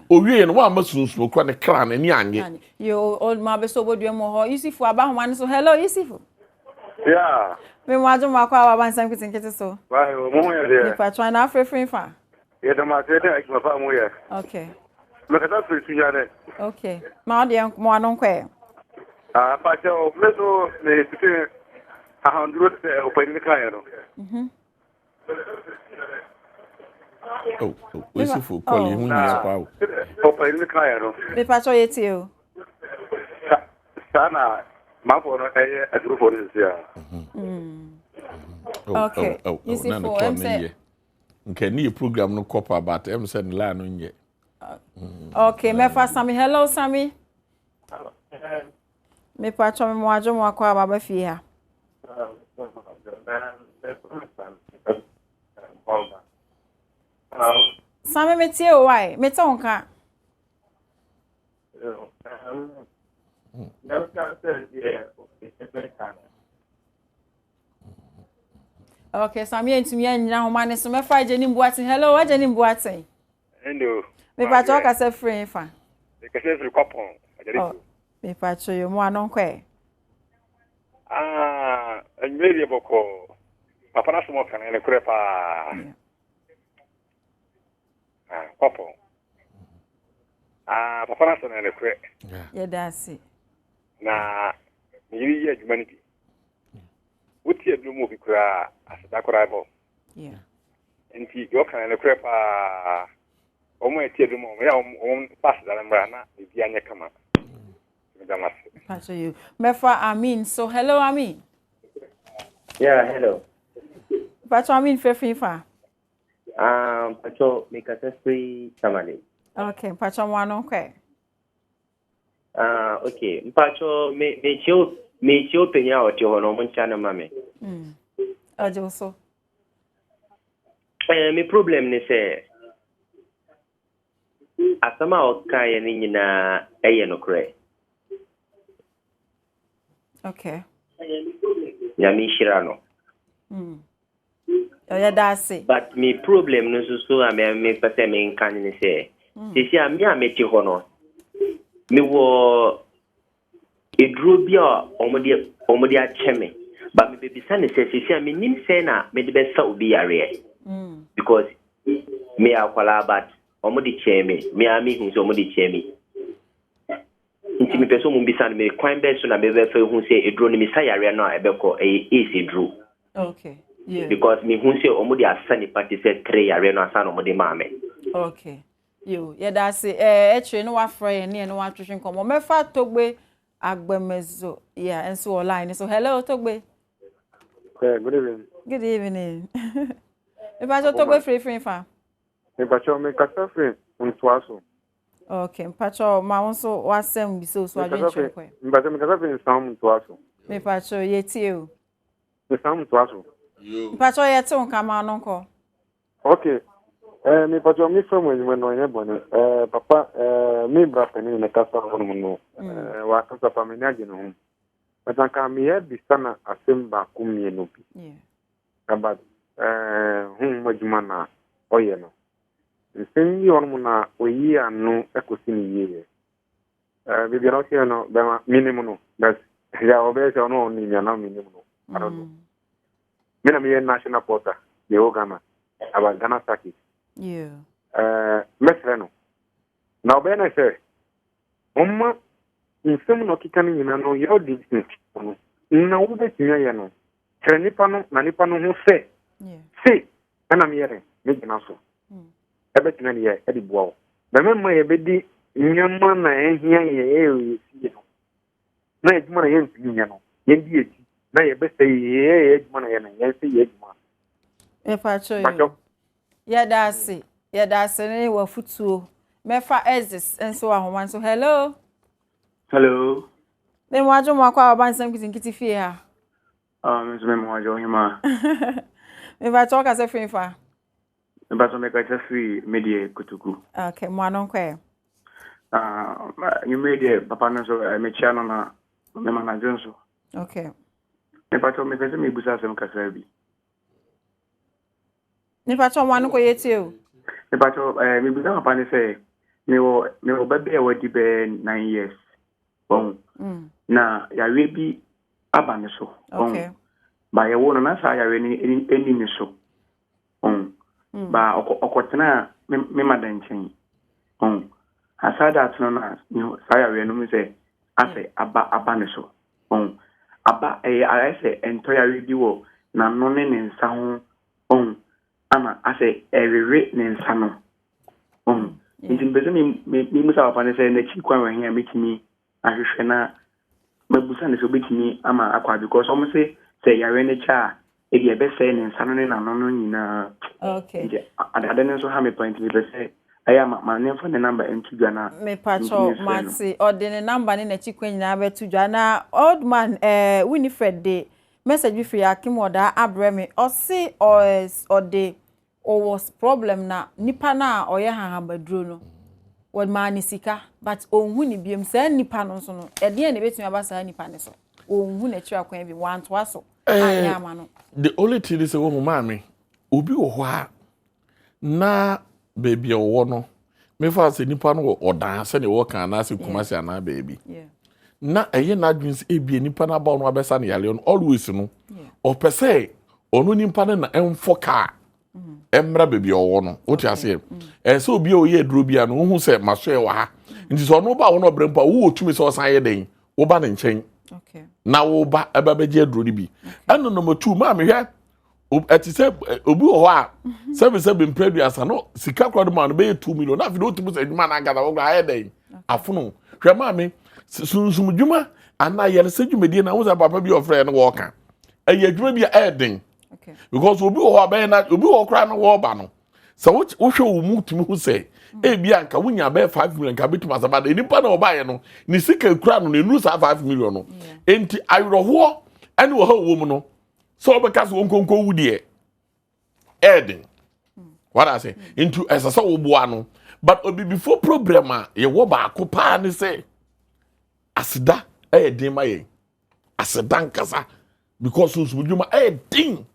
owie no wɔama sunsum kura ne kra n'ani anye. Yo, old ma bɛ so obodua mu hɔ Yusufu aba homa no so hello Yusufu. Yeah. Me mu adwo mu akɔ aba nsɛm nketenkete so. Bye, mo ho yɛ deɛ. Nipa twan na afrɛfrɛ fa. Yɛ dɛm ase dɛ adwuma pa mo yɛ. Okay. Mekasa firi sunya dɛ. Okay. Ma ɔdeɛ mo ano nkɔ ɛ. Ah, pa kyɛ o, me so me tete ahanduro sɛ ɔpanyin kan yɛ no. Mhm. Oh, oh, Yusufu kɔli ho hia paa o. Ɔpanyin kan yɛ no. Mepa kyɛ yɛ tie o. Saa na manfoɔ no ɛyɛ adurofoɔ no sisi a. Okay. Yusufu, ɛm sɛ. Nka ne yɛ program no kɔ pa but ɛm sɛ ne line no nyɛ. Okay, mɛfa Sami. Hello Sami. Mepa kyɛ me mo adwo mo akɔ aba ba fie ha. Sami me tie o why? Me te wo nka. Okay, Sami ntumi anyina homa ne so mɛfa agye ne mbuaten. Hello, agye ne mbuaten. Hello. Mepa kyɛ ɔkasa firi fa. Mekasa firi Kwapɔn, agyare oh, Mepa kyɛ yɛ mu ano nkɔ ɛ. Ah, anwummerɛ deɛ bɔkɔɔ. Papa no asɛm ɔka no ɛne korɛ paa. Ah, Kwapɔn. Ah, papa no asɛm ɛne korɛ. Yɛda ase. Na me yere yɛ adwuma no bi. Wote aduro mu obi koraa aseda koraa bɔ. Nti deɛ ɔka no ɛne korɛ paa. Wɔn a ɛte adwuma wɔn yɛ a wɔn fa aseda no mmra na biribi anyɛ kama. Meda mo ase. Pacho you. Mɛfa Amin so. Hello Amin. Yeah, hello. Pacho Amin fɛ fa. Pacho mekasa firi Tamale. Okay, Pacho mo ano kɛ. Ah, okay. Mpacho me me kyio me kyio panyin a ɔte hɔ no ɔmo nkyia no ma me. Ɔgye wo so. Eh, me problem ne sɛ asɛm a ɔkaeɛ no nyinaa ɛyɛ nokorɛ. Okay. Nyame nhyira no. Ɔyɛ da ase. But me problem no nso so a me mepɛ sɛ menka ne sɛ seesei a me a mete hɔ no mewɔ eduro bi a wɔde wɔde akyɛ me but mebɛbisa ne sɛ seesei a menim sɛn na mede bɛsa obi yareɛ because meyɛ akwalaa but wɔde kyɛɛ me me a mehu sɛ wɔde kyɛɛ me nti mepɛ sɛ ɔmo bisa no me kwan bɛɛ so na mebɛfa ehu sɛ eduro no mesa yareɛ no a ɛbɛkɔ ɛyɛ AIDS eduro Okay. Yeah. because mehu sɛ ɔmo de asa nipa te sɛ tere yareɛ no asa na ɔmo de maa me. Okay. Yo, yɛda ase. Eh, ɛkyerɛ no wafrɛ yɛn ne yɛn no watwetwe nkɔmmɔ. Mɛfa Togbe Agbemezo. Yeah, nso wɔ line so. Hello Togbe. Yeah, good evening. Good evening. Mpacho Togbe firi fa. Mpacho mekasa firi ntoa so. Okay, mpacho ma wo nso wasɛm bi so so adwenkyerɛ kɔ. Mpacho mekasa firi nsam ntoa so. Mpacho yɛtie o. Nsam ntoa so. Mpacho yɛte wo nka no nkɔ. Okay. Eh, mepacho me fam enyuma no ɔnyɛ bɔne. Eh, papa, eh, me bra panin na kasa hɔ no. Eh, wakasa pa me agye ne ho. But anka meyɛ bisa na asɛm baako mmienu bi. About eh, honhom adwuma na ɔyɛ no. Nsɛm yi wɔ nom na oyi ano ɛkɔsi ne yie. Eh, biribi a ɔhyɛ no bɛma minim no. But ya ɔbɛyɛ sɛ ɔno ɔnim ya na minim no. I don't know. Me na meyɛ national porter deɛ ɛwɔ Ghana about Ghana circuit. Mɛsrɛ no na ɔbɛyɛ no sɛ ɔma nsɛm na ɔkeka no nyinaa no yɛ ɔde no na wobɛtumi ayɛ no kyerɛ nipa no na nipa no ho sɛ se ɛna meyɛ dɛ megyina so ɛbɛtumi de yɛ ɛde boa wo bɛmɛma yɛbɛdi nneɛma na ɛhia yɛ ɛyɛ yɛ fie no na adwuma na yɛntumi nyɛ no yɛndi akyi na yɛbɛsɛ yɛyɛ yɛ adwuma na yɛ no yɛnsɛ yɛ adwuma. Mepacho yo. Yɛda ase. Yɛda ase ne wafutuo. Mɛfa Exis nso wɔ ahoma nso. Hello. Hello. Me mo adwo mo akɔ a ɔba nsɛm nketenkete fie ha. Ah, me nso me mo adwo hema. Mepacho ɔkasa firi fa. Mepacho mekasa firi medeɛ Kotoku. Okay, mo ano nkɔ. Ah, nwumere deɛ papa no nso mekyia no na mema n'adwo nso. Okay. Mepacho mepɛ sɛ mebusa asɛm kakra bi. Mepacho mo ano kɔ yɛtie o. Mepacho mebusa papa ne sɛ mewɔ ba bi a wadi bɛyɛ 9 years. Wɔn. Na yareɛ bi aba ne so. Okay. Ba yɛwo no na saa yareɛ no ɛni ne so. Ba ɔkɔtena me mada nkyɛn. Asa da atena no a saa yareɛ no mu sɛ asɛ aba ne so. Aba ɛyɛ ayɛ sɛ ɛntɔ yareɛ bi wɔ n'ano ne ne nsa ho. Ama asɛ ɛwewe ne nsa no. Nti mpɛ sɛ memusa papa no sɛ n'akyi kwan wɔ he a metumi ahwehwɛ na mabusa ne sɛ obɛtumi ama akɔ a because ɔmo se sɛ yareɛ no kyɛ a ebi ɛbɛsɛe ne nsa no ne n'ano no nyinaa. Okay. Nti ade no nso ha me pa nti mepɛ sɛ ɛyɛ a ma ne mfa ne number nto dwa na Mepacho mate ɔde ne number ne n'akyi kwan nyinaa bɛto dwa na old man Winifred de message bi firi Akim ɔda abrɛ me ɔse ɔde ɔwɔ problem na nipa na ɔyɛ hahamaduro no wɔde maa ne sika but ɔnhu ne biom saa nipa no nso no ɛdeɛn na ebɛtumi aba saa nipa ne so ɔnhu n'akyiri akwan bi wantoa so anyɛ ama no. The only thing is sɛ wɔn maame obi wɔ hɔ a na beebi a ɔwɔ no mefa sɛ nipa no wɔ ɔdan sɛdeɛ wɔka anaasɛ Kumasi anaa beebi na ɛyɛ n'adwene sɛ ebie nipa no aba ɔno abɛsa ne yareɛ no always no ɔpɛ sɛ ɔno nipa no na ɛmfɔ kaa ɛmmra baabi a ɔwɔ no wote aseɛ ɛɛ sɛ obi a ɔyɛ aduro bi a no wohu sɛ maso yɛ wɔ ha nti sɛ ɔno ba wɔn ɔbrɛ mpo a wowɔ tumi sɛ ɔsan yɛ den woba ne nkyɛn na woba ɛba bɛgye aduro no bi. Ɛna number two, maame, hwɛ. Ɛte sɛ obi wɔ hɔ a sɛbisɛbi mpɛ aduasa no sika kora de ma no bɛyɛ 2 million na afei de wotumi sɛ adwuma no ankasa wɔkora ayɛ dɛn afono. Hwɛ maame, sunsum dwuma anaa yɛresɛ dwumadie na wo sɛ papa bi ɔfrɛ no wɔɔka ɛyɛ adwuma bi a ɛyɛ den because obi wɔ hɔ a bɛyɛ na obi wɔ hɔ koraa no wɔɔba no sɛ wohwɛ wo mu tumi ho sɛ ebi anka wonya bɛyɛ 5 million nka bɛtumi asaba da nipa na ɔbaayɛ no ne sika ekura no na enuru saa 5 million no. Enti awerɛhoɔ ɛne wɔ ha wɔ mu no sɛ ɔbɛka so nkonko wu deɛ ɛɛden wada ase. Nti ɛsɛ sɛ woboa no, but obibifo problem a yɛwɔ baako paa ne sɛ aseda ɛyɛ den ma yɛn, aseda nkasa, because sunsum dwuma ɛyɛ den.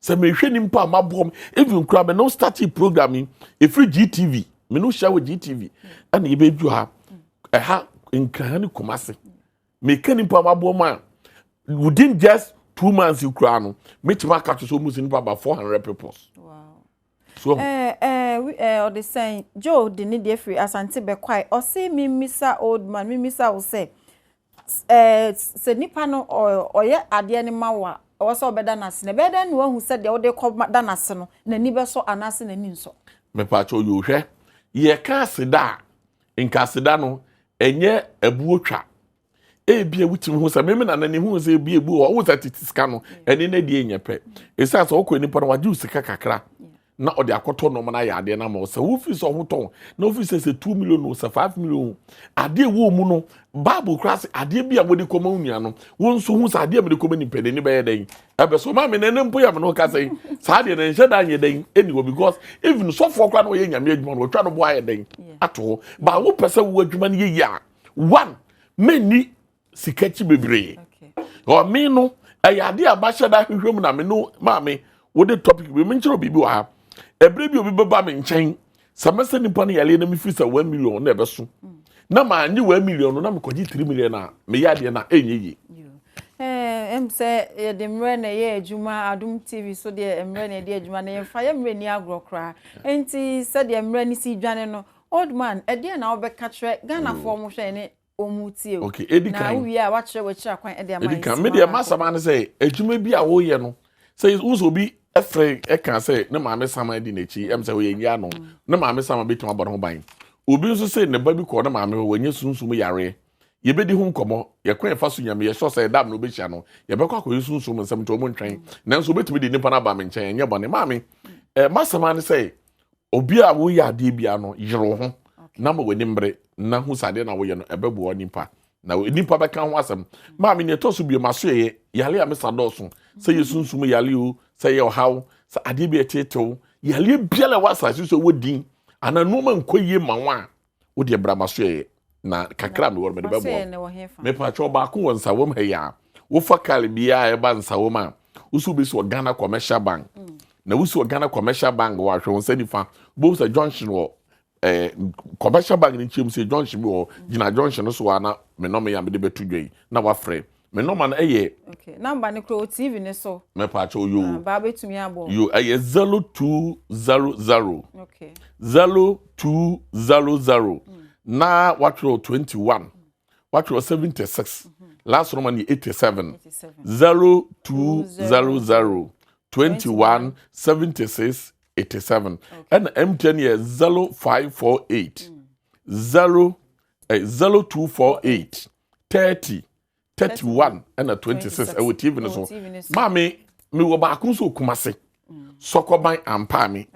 Sɛ mehwɛ nipa a maboɔ m even kura me no start program yi efiri GTV, me no hyia wɔ GTV ɛna yɛbɛdu ha ɛha Nkran ne Kumase, meka nipa a maboɔ mu a within just 2 months kura no metumi aka to so mu si nipa about 400 people. So ɔde sɛn Joe de ne deɛ firi Asante Bɛkwae, ɔse mimisa old man, mimisa wo sɛ sɛ nipa no ɔyɛ adeɛ no ma wo a, ɛwɔ sɛ ɔbɛda n'ase na ɛbɛyɛ dɛn na wahu sɛ deɛ wode kɔ da n'ase no n'ani bɛsɔ anaasɛ n'ani nsɔ? Mepatwa oyɛ ohwɛ, yɛka aseda a nka aseda no ɛnyɛ ɛbuo twa. Ebi a wotumi ho sɛ mímí nana ne hu sɛ ebi ebu hɔ ɔwɔ sɛ tete sika no ɛne ne deɛ nyɛ pɛ. Esan sɛ ɔkɔ nipa no wagye o sika kakra na ɔde akɔtɔ nneɛma no ayɛ adeɛ no ama wo sɛ wofi sɛ ɔho tɔn na wofi sɛ 2 million o, sɛ 5 million o, adeɛ wɔ mu no Bible kora sɛ adeɛ bi a wɔde kɔma wo nua no wo nso hu sɛ adeɛ a mede kɔma nipa n'ani bɛyɛ dɛn ɛbɛ so. Maame na ɛne mpo yɛ me no kasa yi saa adeɛ no nhyɛ da nyɛ dɛn ɛni hɔ because even sɔfoɔ koraa na ɔyɛ Nyame adwuma no wɔtwa no bo ayɛ dɛn ato hɔ ba. Wopɛ sɛ wo adwuma no yɛ yie a, one, menni sika akyi bebree. Ɔme no ɛyɛ adeɛ a mahyɛ da ahwehwɛ mu na me no maame wode topic bi menkyerɛ biribi wɔ ha. Ɛberɛ bi obi bɛba me nkyɛn sɛ mɛsɛ nipa no yɛleɛ na mefiri sɛ 1 million na ɛbɛso na maanye 1 million no na mekɔgye 3 million a meyɛ adeɛ no a ɛnyɛ yie. Sɛ yɛde mmerɛ na ɛyɛ adwuma Adom TV so deɛ, mmerɛ na yɛde adwuma na yɛmfa yɛ mmerɛ ni agorɔ koraa. Nti sɛdeɛ mmerɛ no si dwane no, old man, ɛdeɛ na wobɛka kyerɛ Ghanafoɔ mo hwɛ ne ɔmu tie o? Okay, edi na kan. Wowie a wakyerɛ wakyerɛ akwan ɛde ama. Edi kan, me deɛ masɛm ane sɛ adwuma bi a woyɛ no sɛ wo sɛ obi ɛfrɛ ɛka sɛ ne maame sama di n'akyi sɛ ɔyɛ nyi ano ne maame sama bɛtumi abɔ ne ho ban. Obi nso sɛ ne ba bi kɔ ne maame hɔ wɔnyɛ sunsum yareɛ, yɛbɛdi ho nkɔmmɔ yɛkwan yɛfa so Nyame yɛsɔ sɛ ɛdam na obɛhyia no yɛbɛkɔ akɔyɛ sunsum nsɛm nti ɔmo ntwɛn, nanso obɛtumi de nipa no aba me nkyɛn. Ɛnyɛ bɔne maame. Masɛm ane sɛ obi a woyɛ adeɛ bia no yere wo ho na ma w'ani mmere na hu sɛ adeɛ na woyɛ no ɛbɛboa nipa na nipa bɛka ho asɛm. Maame, nea ɛtɔ so bio, maso yɛ yale a mesa dɔɔso sɛ yɛ sunsum yale o, sɛ yɛ ɔhaw, sɛ adeɛ bi a ɛteetew yale biara a ɛwɔ asase so ɛwɔ din anaa nneɛma nkɔ yie ma wo a wodeɛ bra maso yɛ na kakra a mewɔ no mede bɛboa. Mepatwɛ baako wɔ Nsawam ha yi a wofa kar biara a ɛba Nsawam a wosi wobɛsi wɔ Ghana Commercial Bank na wosi wɔ Ghana Commercial Bank wɔ ahwɛ wɔn nsa nifa bohu sɛ junction wɔ Commercial Bank ne nkyɛn mu sɛ junction bi wɔ hɔ. Gyina junction no so a na me nɔma yi a mede bɛto dwa yi na wafrɛ me nɔma no ɛyɛ Okay, number ne kuro wɔ TV ne so. Mepatwɛ yo. Ah, baa bɛtumi abɔ. Yo, ɛyɛ 0200 0200 na watwerɛ 21, watwerɛ 76, last number no yɛ 87. 87. 0200 21 76 87. Ɛna MTN yɛ 0548 0 0248 30 31 ɛna 26. Ɛwɔ TV no so. Ɛwɔ TV ne so. Maame, mewɔ baako nso wɔ Kumase, Sɔkɔban Ampaame.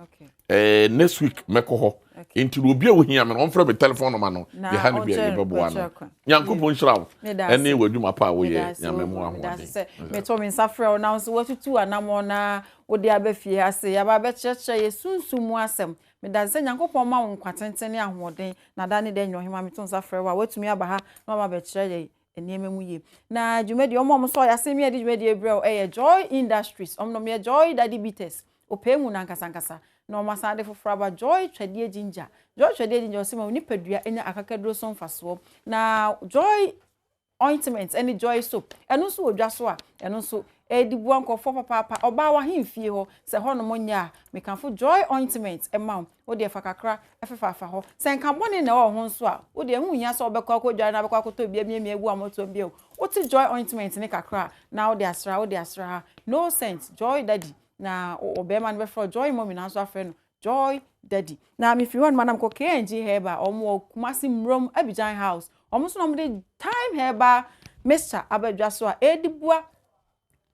Next week mɛkɔ hɔ. Nti na obi a ohia me no ɔmfrɛ me telephone number no. Na yɛha no bi a ɔnkyerɛ yɛbɛboa no. ɔnkyerɛ kwan. Nyankopɔn nhyira wo Meda ase. ɛne w'adwuma pa a Meda woyɛ. ase, Nyame mu Old man. Meda ase ahoɔden. sɛ meto me nsa frɛ wo na wo nso woatutu anammɔn na wode aba fie ha se yɛaba bɛkyerɛkyerɛ yɛ sunsum mu asɛm. Meda ase sɛ Nyankopɔn ma wo nkwa tenten ne ahoɔden na da ne da nyina ɔhema meto nsa frɛ wo a woatumi aba ha na waba bɛkyerɛ yɛ nneɛma mu yie. Na dwumadie ɔmo a ɔmo sɔ yɛase mi a yɛde dwumadie brɛ wo ɛyɛ Joy Industries. Ɔmo nom yɛ Joy Daddy Bitters opɛ mu nankasankasa na ɔmo asan de foforɔ aba, Joy Twɛdeɛ Ginger. Joy Twɛdeɛ Ginger ɔsɛ ma wo nipadua nya akakaduro so mfasoɔ. Na Joy Ointment ne Joy Soap ɛno nso wɔ dwa so a ɛno nso ɛdi boa nkɔfoɔ papaapa. Ɔbaa wahemfie hɔ sɛ hɔnom nyɛ a mekamfo Joy Ointment ɛma wo. Wodeɛ fa kakra ɛfefaafa hɔ. Sɛ nka bɔne na ɛwɔ ho nso a wodeɛ ɛho hia sɛ wobɛkɔ akɔdware na wobɛkɔ akɔtɔ bi amiamia agu amɔtoam bio. Wote Joy Ointment ne kakra a na wode asra, wode asra ha no scent. Joy Daddy. Na ɔbarima no bɛfrɛ wo Joy Mommy nanso afrɛ no Joy Daddy. Na mefiri hɔ nom a na mekɔ KNG Herbal, wɔn wɔ Kumasi Mmrom Abidjan House. Wɔn nso na wɔde Thyme Herbal Mixture aba dwa so a ɛredi bua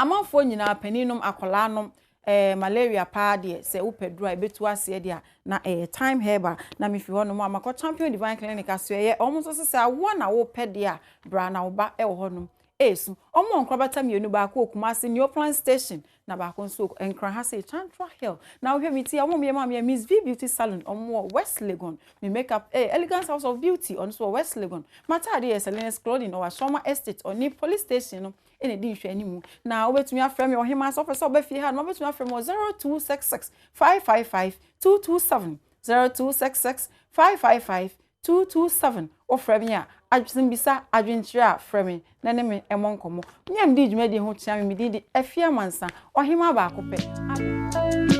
amanfoɔ nyinaa, panin nom, akwadaa nom, eh, malaria paa deɛ sɛ wopɛ duro a ɛbɛtu aseɛ deɛ a na ɛyɛ Thyme Herbal. Na mefiri hɔ nom a makɔ Champion Divine Clinic asoɛeɛ, wɔn nso se sɛ awoɔ na wopɛ deɛ a bra na wo ba wɔ hɔ nom ɛresu. Wɔn wɔ nkorabata mmienu, baako wɔ Kumasi Neoplan Station Na baako nso wɔ Nkran ha sei, Chantra Hill. Na wohwɛ me ti a, wɔn a wɔyɛ maa me yɛ Miss V Beauty Salon, wɔn wɔ West Legon. Me makeup eh, Elegance House of Beauty, ɔno nso wɔ West Legon. M'ataade yɛ Selena's Clothing, ɔwɔ Asɔma Estate, ɔne Police Station no na ɛdi nhwɛanimu. Na wobɛtumi afrɛ me Ɔhemaa sɛ wopɛ sɛ woba fie ha no, wobɛtumi afrɛ me wɔ 0266 555 227, 0266 555 227 Wofrɛ me a, asɛmbisa, adwenkyerɛ a, frɛ me na ne me mmɔ nkɔmmɔ. Me a medi dwumadie ho kyea me, me din de Afie Amansa, Ɔhemaa baako pɛ.